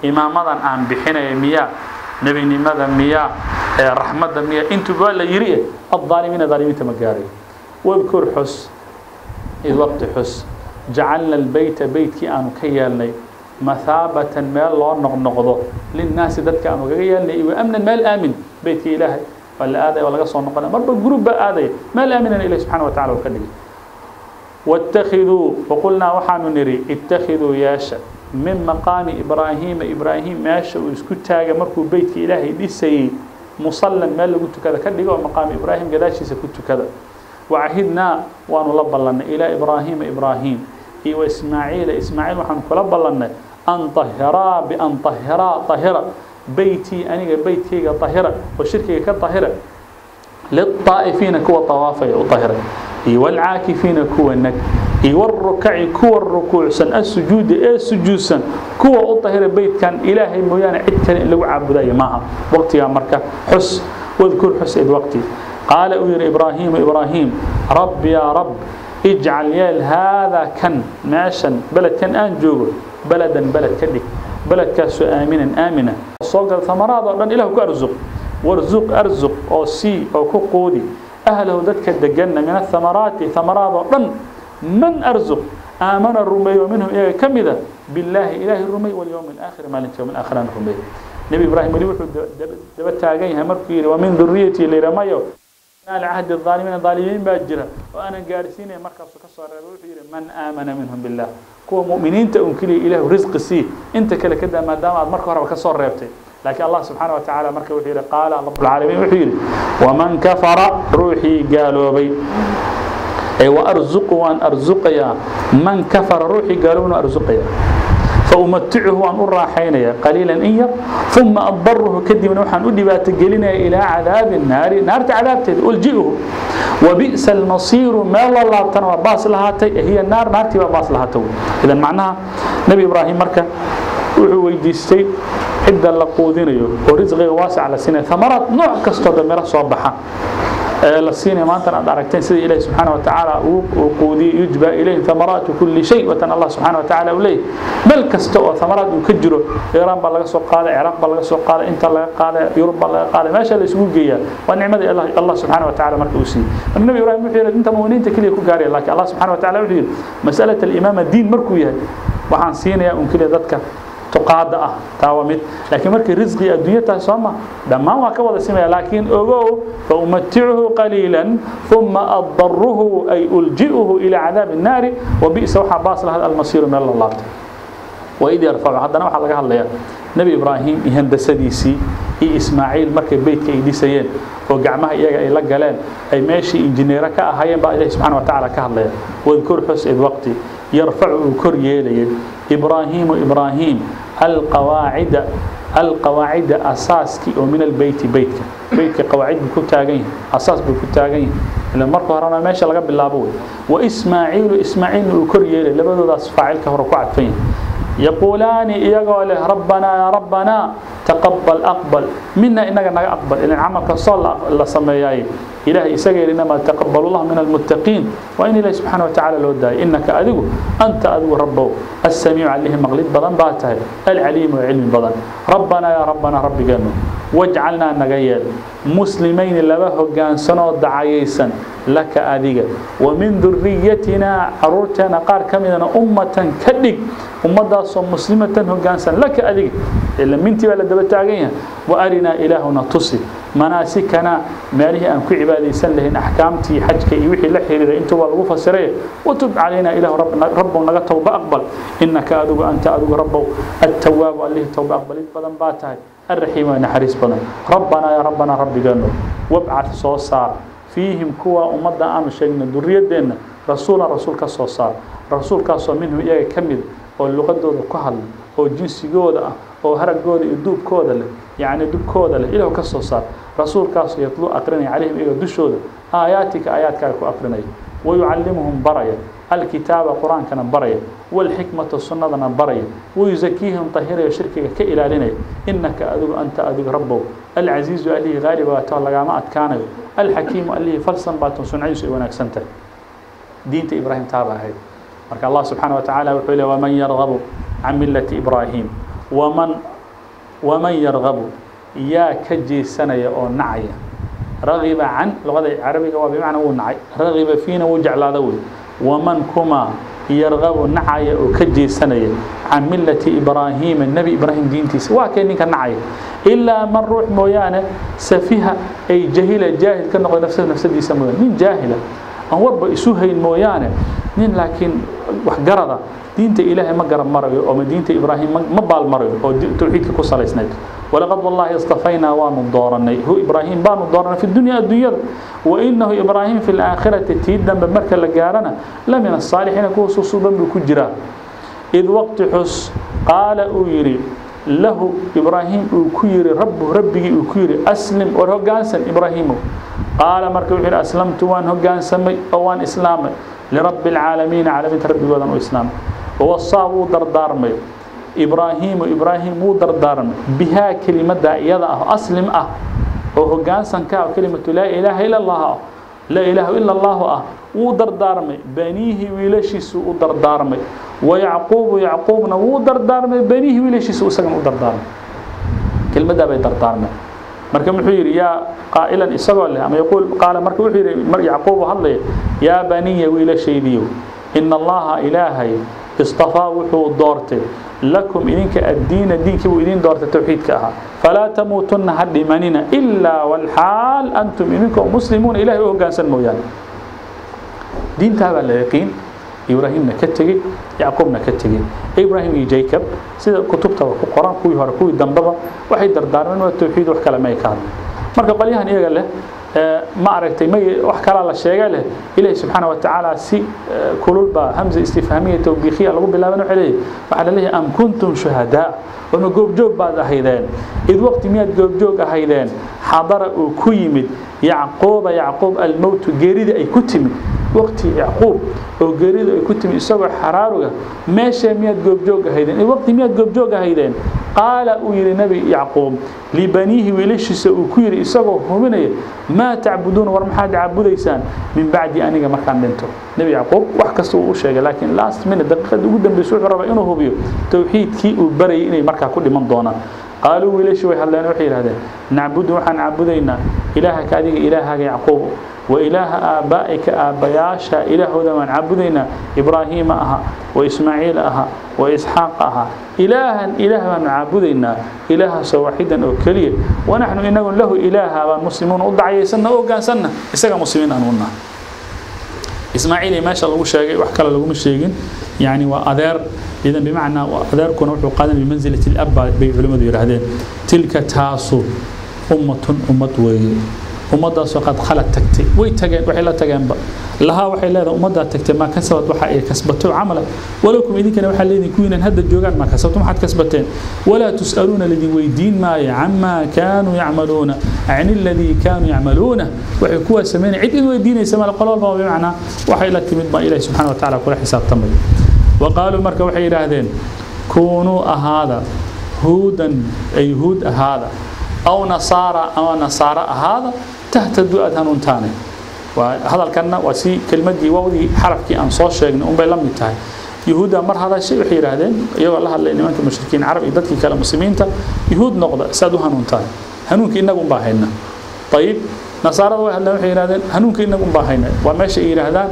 imaamadan aan bixinaya miyaa, nebinimada miyaa, raxmadda miyaa, intuba waa la yidhi aلظaalimiina dhaalimiinta ma gaarayo. Wadkur xus id waqti xus jacalna albeyta beytkii aanu ka yeelnay mathaabatan meel loo noqnoqdo linnaasi dadka aanu kaga yeelnay, iyo amnan meel aamin. Beytkii Ilaahay waa la aadaya, waa laga soo noqonaya, marba gurub baa aadaya, meel aaminana Ilahi subxana wa tacala uu ka dhigay. Waاttakhiduu waqulnaa waxaanu nidhi ittakhiduu yeesha min maqaami Ibraahiima, Ibraahim meesha uu isku taagay markuu beytka Ilaahay dhisayey, musallan meel lagu tukada ka dhigo, oo maqaami Ibraahim gadaashiisa ku tukada. Wacahidnaa waanu la ballannay ilaa Ibraahiima Ibraahim iyo wa Ismaaciila Ismaaciil waxaanu kula ballannay an tahiraa bian tahiraa tahira beytii aniga beytkayga tahira oo shirkiga ka tahira lilطaa'ifiina kuwa tawaafaya u tahira, iyo walcaakifiina kuwa nag, iyo walrukaci kuwa rukuucsan, assujuudi ee sujuudsan kuwa u tahira. Beytkan Ilaahay mooyaane cid kale in lagu caabudayo maaha. Waqtigaa marka xus, wadkur xus id waqti qaala uu yidhi Ibraahiimu Ibraahim rabbi yaa rab ijcal yeel haadaa kan meeshan beledkan aan joogo beladan beled ka dhig, beledkaasoo aaminan aamina, soo gala hamaraad oo dhan Ilah ku arsuq, warsuq arsuq oo sii oo ku quudi ahlahu dadka deganna min athamaraati hamaraad oo dhan, man arsuq aamana rumeeyo minhum iyaga ka mida billaahi Ilaahay rumey, walyowmi alaakhir maalinta yowm alaakhirana rumeey. Nebi Ibraahim weli wuxuu daba taagan yahay markuu yidhi wa min durriyatii layidhi mayo cahdi الظaalimiina dhaalimiin baa jira oo aanan gaarsiinaya, markaasuu ka soo reebay, wuxuu yidhi man aamana minhum billah, kuwa mu'miniinta un keliya Ilaahu risqi sii, inta kale ka daa maadaama aad marka horeba ka soo reebtay. Laakiin Allah subxaana wa tacaala marka wuxuu yidhi qaala rabbulcaalamiin wuxuu yidhi waman kafara ruuxii gaaloobay ee wa arzuqu waan arzuqayaa, man kafara ruuxii gaaloobna arzuqayaa, faumaticuhu waan u raaxaynaya qaliilan in yar, uma adaruhu kadibna waxaan u dhibaato gelinaya ilaa cadaabi naari naarta cadaabteeda ulji'uhu, wabi'sa almasiiru meel loo laabtana waa baas lahaatay, hiya naar naartii baa baas lahaatay. Idan macnaha Nebi Ibraahim marka wuxuu weydiistay cidda la quudinayo oo risqiga waasac la siinaya, thamaraad nooc kastoo da miro soo baxa ee la siinaya, maantana aad aragteen sida Ilahi subxaana wa tacaala uu quudiyey, yujba ilayhim thamaraatu kulli shay, watan Allah subxaana wa tacaala uu leeyahy meel kasta oo thamaraad uu ka jiro, Iiraan baa laga soo qaaday, Ciraaq baa laga soo qaaday, inta laga qaaday, Yurub baa laga qaaday, meesha la isugu geeyaa, waa nicmada Allah subxaana wa tacaala marka uu siiyey. Marka Nabi Ibraahim wuxuu yidhi inta mu'miniinta keliya ku gaaraya, laakiin Allah subxaana wa tacaala wuxuu yidhi masalata alimaama diin markuu yahay waxaan siinayaa un keliya dadka tuqaada ah, taa waa mid. Laakiin markay risqi adduunya tahay soo ma dhammaan waa ka wada simaya, laakiin ogow faumaticuhu qaliila uma adaruhu ay ulji'uhu ilaa cadaabi الnaari, wabi'sa waxaa baas lahad almasiiru meel la laabtay. Waid yarfacu haddana waxaa laga hadlayaa Nebi Ibraahim iyo handasadiisii iyo Ismaaciil markay beytka ay dhisayeen oo gacmaha iyaga ay la galeen, ay meeshii injineero ka ahaayeen baa Ilahi subxana wa tacaala ka hadlaya. Wadkur xus id waqti yarfacu uu kor yeelayay Ibraahiimu Ibraahim alqawaacida, alqawaacida asaaskii oo min albeyti beytka, beytka qawaacid buu ku taagan yahay, asaas buu ku taagan yahay, ila marka horena meesha laga bilaabo wey. Wa Ismaaciilu Ismaaciilna uu kor yeelay, labadoodaas faacilka hore ku cadfan yahay, yaquulaani iyagoo leh rabbanaa yaa rabbanaa taqabal aqbal mina inaga naga aqbal, ilan camal kastoo la sameeyaay Ilahay isaga yidhi inamaa taqabalu llah min almuttaqiin, waa in Ilahi subxaana wa tacala loo daayay, innaka adigu anta adigu rabbow assamiicu allihi maqlid badan baa tahay, alcaliimu ee cilmi badan. Rabbanaa yaa rabbanaa rabbigeenu wajcalnaa naga yeel muslimayni laba hoggaansanoo dacayaysan laka adiga, wa min duriyatinaa caruurteena qaar ka midana ummatan ka dhig ummaddaasoo muslimatan hoggaansan laka adiga, ila mintii baa la daba taagan yahay. Wa arinaa ilaahuna tusi manaasikanaa meelihii aan ku cibaadaysan lahayn, axkaamtii xajka iyo wixii la xiriiray intuu waa lagu fasiray. Watub calaynaa ilaahu rabbow naga towba aqbal, innaka adigu anta adigu rabbow attawaabu allihii towba aqbalid badan baa tahay, alraxiim waa naxariis badan. Rabbanaa yaa rabbanaa rabbigeenu wabcad soo saar fiihim kuwa ummadda aanu sheegna duriyadeenna rasuulan rasuul ka soo saar, rasuulkaasoo minhum iyaga ka mid oo luqadooda ku hadla oo jinsigooda ah oo haragooda iyo duubkooda leh, yacni dubkooda leh, Ilahu ka soo saar rasuulkaasoo yatluu aqrinaya calayhim iyaga dushooda aayaatika aayaadkaaga ku aqrinaya, wayucallimuhum baraya alkitaaba qur-aankana baraya, walxikmata sunnadana baraya, wayusakiihim tahiraya shirkiga ka ilaalinaya, innaka adigu anta adigu rabbow alcasiizu allihii haaliba baatoo lagaama adkaanayo, alxakiimu allihii falsan baatoo suncadiisu ay wanaagsan tahay. Diinta Ibraahim taaba ahayd. Marka Allah subxaana wa tacaala wuxuu leey: "Waman yargabu can millati Ibraahim." Waman yargabu, yaa ka jeesanaya oo nacaya? Ragiba can luqada carabiga waa bimacnaa wuu nacay, ragiba fiina wuu jeclaada wey. Waman kuma yargabu, nacaya oo ka jeesanaya, can millati Ibraahiima, Nebi Ibraahim diintiisa? Waa kee ninka nacaya? Ilaa man, ruux mooyaane, safiha ay jahila, jaahil ka noqday, nafsahu, nafsadiisa mooyaane. Nin jaahila aan warba isu hayn mooyaane, nin laakiin waxgarada diinta Ilaahay ma garab marayo oo diinta Ibraahim ma baal marayo oo tawxiidka ku salaysnayd. Walaqad, wallahi, istafaynaa, waanu dooranay, hu Ibraahim baanu dooranay, fi dunya, adduunyada, wa innahu Ibraahim fi laakhirati, tii dambe marka la gaarana, la min asaalixiina, kuwa susuban buu ku jiraa. Id waqti xus, qaala uu yidhi, lahu Ibraahim uu ku yidhi, rabbu, rabbigii uu ku yidhi: "Aslim, war hoggaansan Ibraahiimow." Qaala marka wuxuu yidhi: "Aslamtu, waan hoggaansamay oo waan islaamay, lirabbi alcaalamiina, caalamiinta rabbigoodan u islaamay." Wawasaa, wuu dardaarmay, Ibraahiimu, Ibraahim wuu dardaarmay, bihaa, kelimaddaa iyada ah, aslim ah oo hoggaansanka ah, kelimatu laa ilaaha ila Allah ah, laa ilaaha ila Allahu ah, wuu dardaarmay, baniihi, wiilashiisu u dardaarmay, wayacquubu, Yacquubna wuu dardaarmay, baniihi, wiilashiisu isagana u dardaarmay. Kelmaddaa bay dardaarmeen. Marka muxuu yidhi? Yaa qaa'ilan, isagoo leh ama yaquul, qaala, marka wuxuu yidhi Yacquub oo hadlaya: "Yaa baniya, wiilashaydiyow, ina Allaha, Ilaahay, istafaa, wuxuu doortay, lakum, idinka, addiina, diinkii buu idin doortay tawxiidka ahaa, falaa tamuutunna, ha dhimanina, ilaa walxaal antum, idinkoo, muslimuuna, Ilahay u hoggaansan mooyaane." Diintaa baa la yaqiin Ibraahimna ka tegey, Yacquubna ka tegey. Ibraahim iyo Jacob, sida kutubtaba ku qoran, kuwii hore kuwii dambeba, waxay dardaarmeen waa tawxiid, wax kale may ka hadlin. Marka qolyahan iyaga leh, ma aragtay, may wax kalaa la sheegay leh, Ilaahi subxaana wa tacaala si kulul baa hamza istifhaamiya tawbiikhiya lagu bilaaban. Waxay leeyahay, waxaa la leeyahay: "Am kuntum shuhadaa?" Wama goobjoog baad ahaydeen? Id waqti miyaad goobjoog ahaydeen, xadara, uu ku yimid, Yacquuba, Yacquub, almowtu, geerida ay ku timid? Waqti Yacquub oo geeridu ay ku timid isagoo xaraaruga meesha miyaad goobjoog ahaydeen? Waqti miyaad goobjoog ahaydeen, qaala, uu yidhi Nebi Yacquub, libaniihi, wiilashiisa uu ku yidhi, isagoo hubinaya: "Maa tacbuduuna?" War maxaad caabudaysaan, "min bacdi?" Aniga markaan dhinto. Nebi Yacquub wax kasta uu u sheegay, laakiin last minute, daqiiqada ugu dambaysa, wuxuu rabaa inuu hubiyo tawxiidkii uu barayay inay markaa ku dhiman doonaan. Qaaluu, wiilashii way hadleen, waxay yidhahdeen: "Nacbudu, waxaan caabudaynaa, ilaahaka, adiga ilaahaaga Yacquub, wa ilaaha aabbaa'ika, aabbayaasha ilaahooda waan caabudaynaa, Ibraahiima ahaa, wa Ismaaciil ahaa, wa Isxaaq ahaa. Ilaahan, ilaah baanu caabudaynaa, ilaahaasoo waaxidan, oo keliya, wanaxnu, inagu, lahu, ilaaha baan, muslimuuna, u dacayaysanna o hoggaansanna isaga, muslimiin aan u nahay." Ismaaciil iyo meesha lagu sheegay wax kale laguma sheegin, yani waa adeer. Idan bimacnaa adeerkuna wuxuu qaadanaya bimansilati alab bay culimmadu yidhaahdeen. Tilka, taasu, ummatun, ummad weeye, ummaddaasoo qad khalad, tagtay, way tageen, waxay la tageenba. Lahaa, waxay leedahay ummaddaa tagtay, maa kasabad, waxa ay kasbato camala. Walakum, idinkana waxaa leedin kuwiinan hadda joogaan, maa kasabtum, waxaad kasbateen. Walaa tus'aluuna, lidin weydiin maayo, camaa kaanuu yacmaluuna, can aladii kaanuu yacmaluuna, waxay kuwaa sameynaya cid idin weydiinaysa male. Qolo walba bimacnaa waxay la timid baa Ilahi subxana wa tacala kula xisaabtamay. Waqaaluu, marka waxay yidhaahdeen: "Kuunuu, ahaada, huudan, ay yuhuud ahaada, aw nasaara, ama nasaaro ahaada, tahtaduu, aad hanuuntaane." Waa hadalkanna waa si kelmaddii wawdii xarafkii aan soo sheegnay unbay la mid tahay. Yuhuudda mar hadashay, waxay yidhaahdeen, iyagoo la hadlay nimanka mushrikiin carab iyo dadkii kale muslimiinta: "Yuhuud noqda saad u hanuuntaan, hanuunka innagu unbaa hayna." Ayib, nasaarada way hadleen, waxay yidhahdeen: "Hanuunka innagu unbaa hayna." Waa meesha ay yidhaahdaan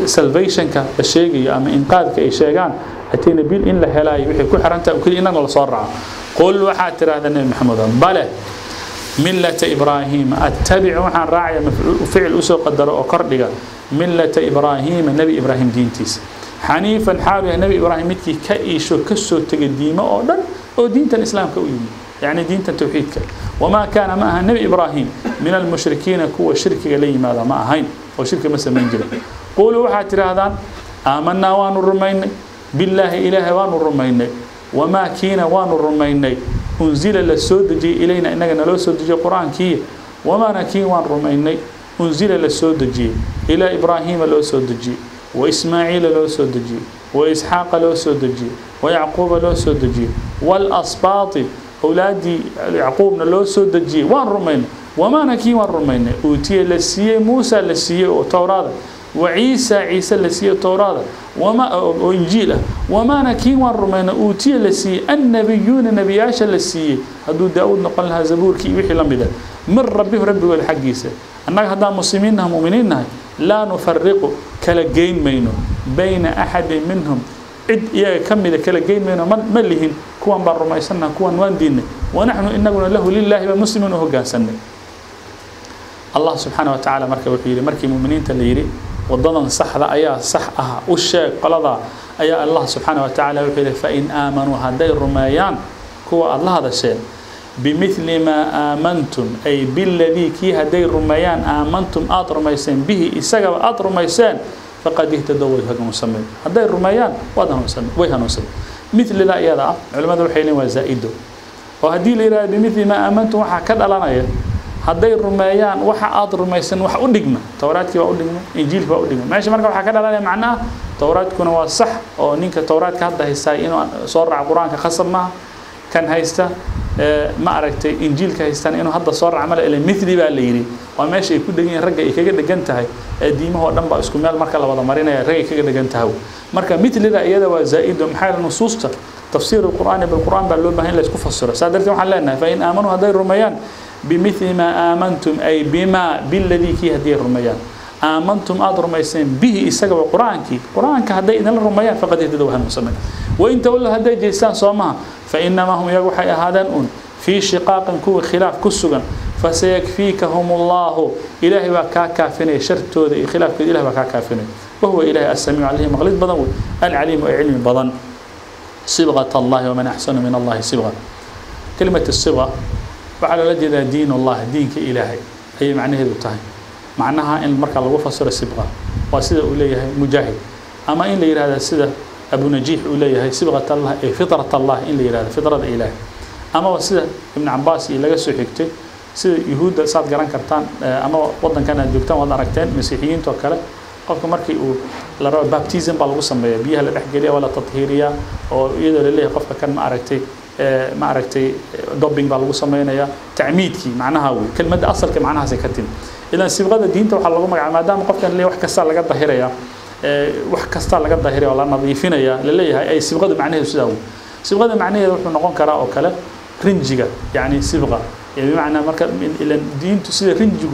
salvationka la sheegayo ama inqaadka ay sheegaan, attainable in la helaayo, waxay ku xiran tahay keliya innagna lasoo raaco. Qul, waxaad tidhaahdaa Nebi Maxamed: "Bale, millata Ibraahiima attabicu," waxaan raacaya ficil usoo qadaro oo kordhiga, "millata Ibraahiima, Nebi Ibraahim diintiisa, xaniifan, xaalu yahay Nebi Ibraahim midkii ka iisho, ka soo tegay diimo oo dhan oo diintan islaamka u yimid, yacni diintan tawxiidka. Wamaa kaana, ma aha, Nebi Ibraahim, min almushrikiina, kuwa shirkiga la yimaada ma ahayn oo shirki ma samayn jirin. Quuluu, waxaad tidhaahdaan: aamanaa, waanu rumaynay, billaahi, Ilaahay waanu rumaynay, wamaa kiina waanu rumaynay, unzila, la soo dejiyey, ilayna, innaga naloo soo dejiyey, qur-aankii, wamaana kii waan rumaynay, unzila, la soo dejiyey, ilaa Ibraahiima loo soo dejiyey, wa Ismaaciila loo soo dejiyey, wa Isxaaqa loo soo dejiyey, wa Yacquuba loo soo dejiyey, waalasbaati, awlaaddii Yacquubna loo soo dejiyey waan rumaynay, wamaana kii waan rumaynay, uutiye, la siiyey, Muusa la siiyey oo Towraada, وعيسى عيسى لسي التوراة وما وإنجيله وما نكين والرمينا أوتي لسي النبيون نبياش لسي هدو داود نقل لها زبور كي وحي لمده من ربه ربي والحقيسة أنك هذا مسلمين مؤمنين لا نفرق كلا جين مينو بين أحد منهم عد يا كم إذا كلا جين مينو ملهن كوان برميسنا كوان وان دين ونحن إننا له لله ومسلمون وهو جاسنا الله سبحانه وتعالى مركب وحيري مركب مؤمنين تليري وضلن صح ذا أيا صح أها والشيء قلضا أيا الله سبحانه وتعالى وحيري فإن آمنوا هذي الرميان كوا الله هذا الشيء بمثل ما آمنتم أي بالذي كي هذي الرميان آمنتم أطرميسين به إسجب أطرميسين فقد اهتدوا ويهجموا مسمين هذي الرميان ويهنوسم مثل لا يدا علماء الحين وزائده وهدي لي بمثل ما آمنتم وحكد لنا هذي الرميان وح أطرميسين وح أدقنا توراتك وأدقنا إنجيلك وأدقنا ماشي مركب حكد لنا معناه توراتك هو صح أو نينك توراتك هذا هيساي إنه صار على القرآن كخصم معه كان هيستا ما أركت إنجيل كهيستان إنه هذا صار عمل إلى مثلي بقى اللي يري وماشي يكون دقين رجع يكجد دجنتها ديما هو دم بقى اسكمال مركب لبعض مرينا رجع يكجد دجنتها مركب مثل لا إياه وزائد محال النصوص تفسير القرآن بالقرآن باللون ما هي لا يكفي السورة سادرتي محلنا فإن آمنوا هذي الرميان بمثل ما آمنتم أي بما بالذي كي هذي الرميان آمنتم أدرميسين به إسقى القرآن كي قرآن كهدي إن الرميان فقد اهتدوا هنوسمين وإن تولوا هدي جيسان صومها فإنما هم يقوا هذا أن في شقاق كو خلاف كسجا فسيكفيكهم الله إلهي وكاكافني شرطه خلاف إلهي وكاكافني وهو إله السميع عليه مغلط بدن العليم علم بدن صبغة الله ومن أحسن من الله صبغة كلمة الصبغة وعلى لجد دين الله دينك إلهي هي معناه ذو معناها إن المركة لو فسر الصبغة وسيدة إليه مجاهد أما إن ليرى هذا سيدة أبو نجيح إليه صبغة الله أي فطرة الله إن ليرى هذا فطرة إله أما وسيدة ابن عباس إلى سوحكته سيدة يهود ساد جران كرتان أما وطن كان جوكتان وطن ركتان مسيحيين توكله قفك مركي لرا بابتيزم بالغصم بيها الحجرية ولا تطهيرية أو إذا لله قفك كان ما أركتي دوبينج بالغصم يا تعميدكي معناها هو كلمة أصل كمعناها سكتين إذا صبغة الدين توح الله مع ما دام قفك اللي وح كسر لقد ظهيرية وح كسر لقد ظهيرية ولا نظيفين يا للي أي صبغة معناها سداو صبغة معناها روح نقول كراء وكلا رنجة يعني صبغة يعني بمعنى مركب إلى الدين تصير رنجة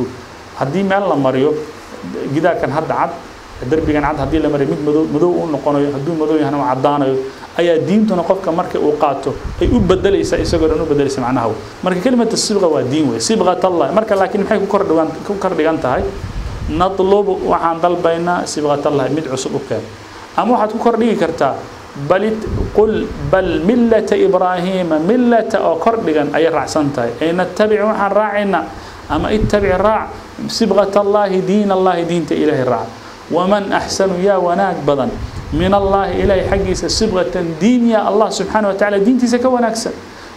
هدي ما الله مريو جدا كان هاد عد الدرب كان عد هدي لما رميت مدو مدو نقانو هدو مدو يعني عدانو أي دين تنقف كمرك وقاته أي بدل إسا إسا قرنو بدل إسا معناه مرك كلمة الصبغة ودين وصبغة الله مرك لكن محيك كردوان كردوان تهاي نطلب وعن ضل صبغة الله مد عصب وكان أما واحد كردي كرتا بل قل بل ملة إبراهيم ملة أو كردوان أي رعسنتهاي أي نتبع وعن راعنا أما اتبع راع صبغة الله دين الله دين إله الراع ومن أحسن يا وناك بدن من الله إلهي حقيس صبغة دين يا الله سبحانه وتعالى دين تسك ونكسر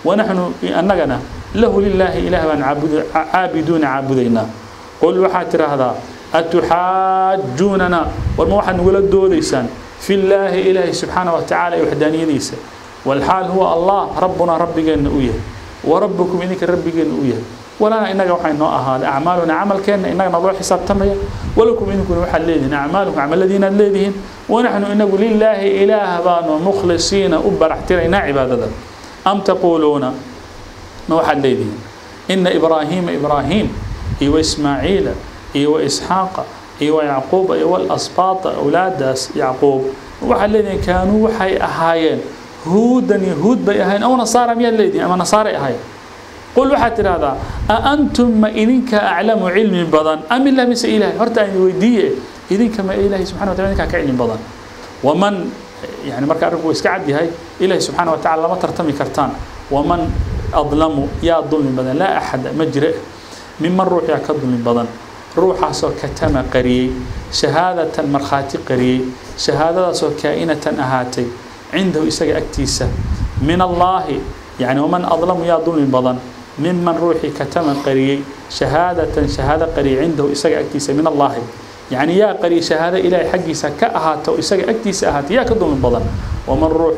ونحن أننا له لله إله عابدون عابدينا قل وحاتر هذا أتحاجوننا والموحد نقول الدوليسان في الله إلهي سبحانه وتعالى وحدانية ليس والحال هو الله ربنا ربك أيه وربكم إنك ربك أيه ولا إنك وحي هذا أعمالنا عمل كان إنك نضع حساب تمية ولكم إنكم وحي الذين أعمالكم عمل الذين الذين ونحن إنه لله إله بان مخلصين أبر احترينا عبادة أم تقولون نوح الذين إن إبراهيم إبراهيم إيو إسماعيل إيو إسحاق إيو يعقوب إيو الأسباط أولاد يعقوب وحي الذين كانوا وحي أهايين هودا يهود بأهايين أو نصارى ميا الذين أما نصارى أهايين قل وحتى هذا أأنتم ما إذنك أعلم علم بدن أم الله مس إله هرت أن يوديه إذنك ما إله سبحانه وتعالى إذنك كعلم بدن ومن يعني مركا أرجو إسكعدي هاي إله سبحانه وتعالى ما ترتمي كرتان ومن أظلم يا ظلم بدن لا أحد مجرئ ممن روح يا كظلم بدن روح سو كتم قري شهادة مرخاتي قري شهادة سو كائنة أهاتي عنده إسقى أكتيسة من الله يعني ومن أظلم يا ظلم بدن ممن روحي كتم قري شهادة شهادة قري عنده إسقى أكتيسة من الله يعني يا قري شهادة إلى حقي سكأها تو إسقى أكتيسة أهاتي يا كظلم بدن ومن روح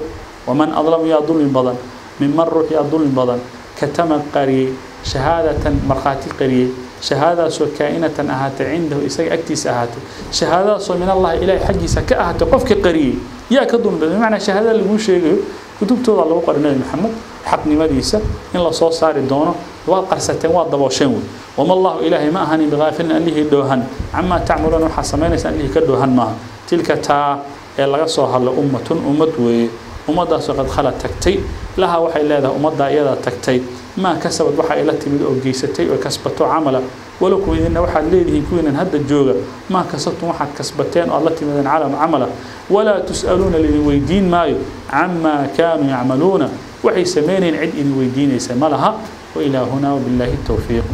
ومن أظلم يا ظلم بدن ممن روح يا ظلم بدن كتم قري شهادة مرخاتي قري Shahaadadaasoo kaa'inatan ahaatay, cindahu isaga agtiisa ahaatay, shahaadadaasoo min Allahi Ilaahay xaggiisa ka ahaatay, qofka qariyey yaa ka dulmi badan? Bimacnaa shahaadada laguu sheegayo kutubtooda lagu qoray Nebi Maxamed xaqnimadiisa in lasoo saari doono, waad qarsateen, waad daboosheen wey. Wama Allahu Ilaahay ma ahanin bigaafilin allihii dhoohan camaa tacmaluuna waxaa samaynaysa, allihii ka dhoohan maaha. Tilka taa ee laga soo hadlay ummatun ummad weeye, ummaddaasoo qad khalad tagtay, lahaa waxay leedahay ummaddaa iyadaa tagtay maa kasabad waxa ay la timid oo geysatay oo kasbato camala, walakum idinna waxaad leedihiin kuwiinan hadda jooga maa kasabtum waxaad kasbateen oo aad la timideen camala. Walaa tus'aluuna laidin weydiin maayo camaa kaanuu yacmaluuna, waxay samaynayeen cid idin weydiinaysa ma laha. وإلى هنا وبالله التوفيق.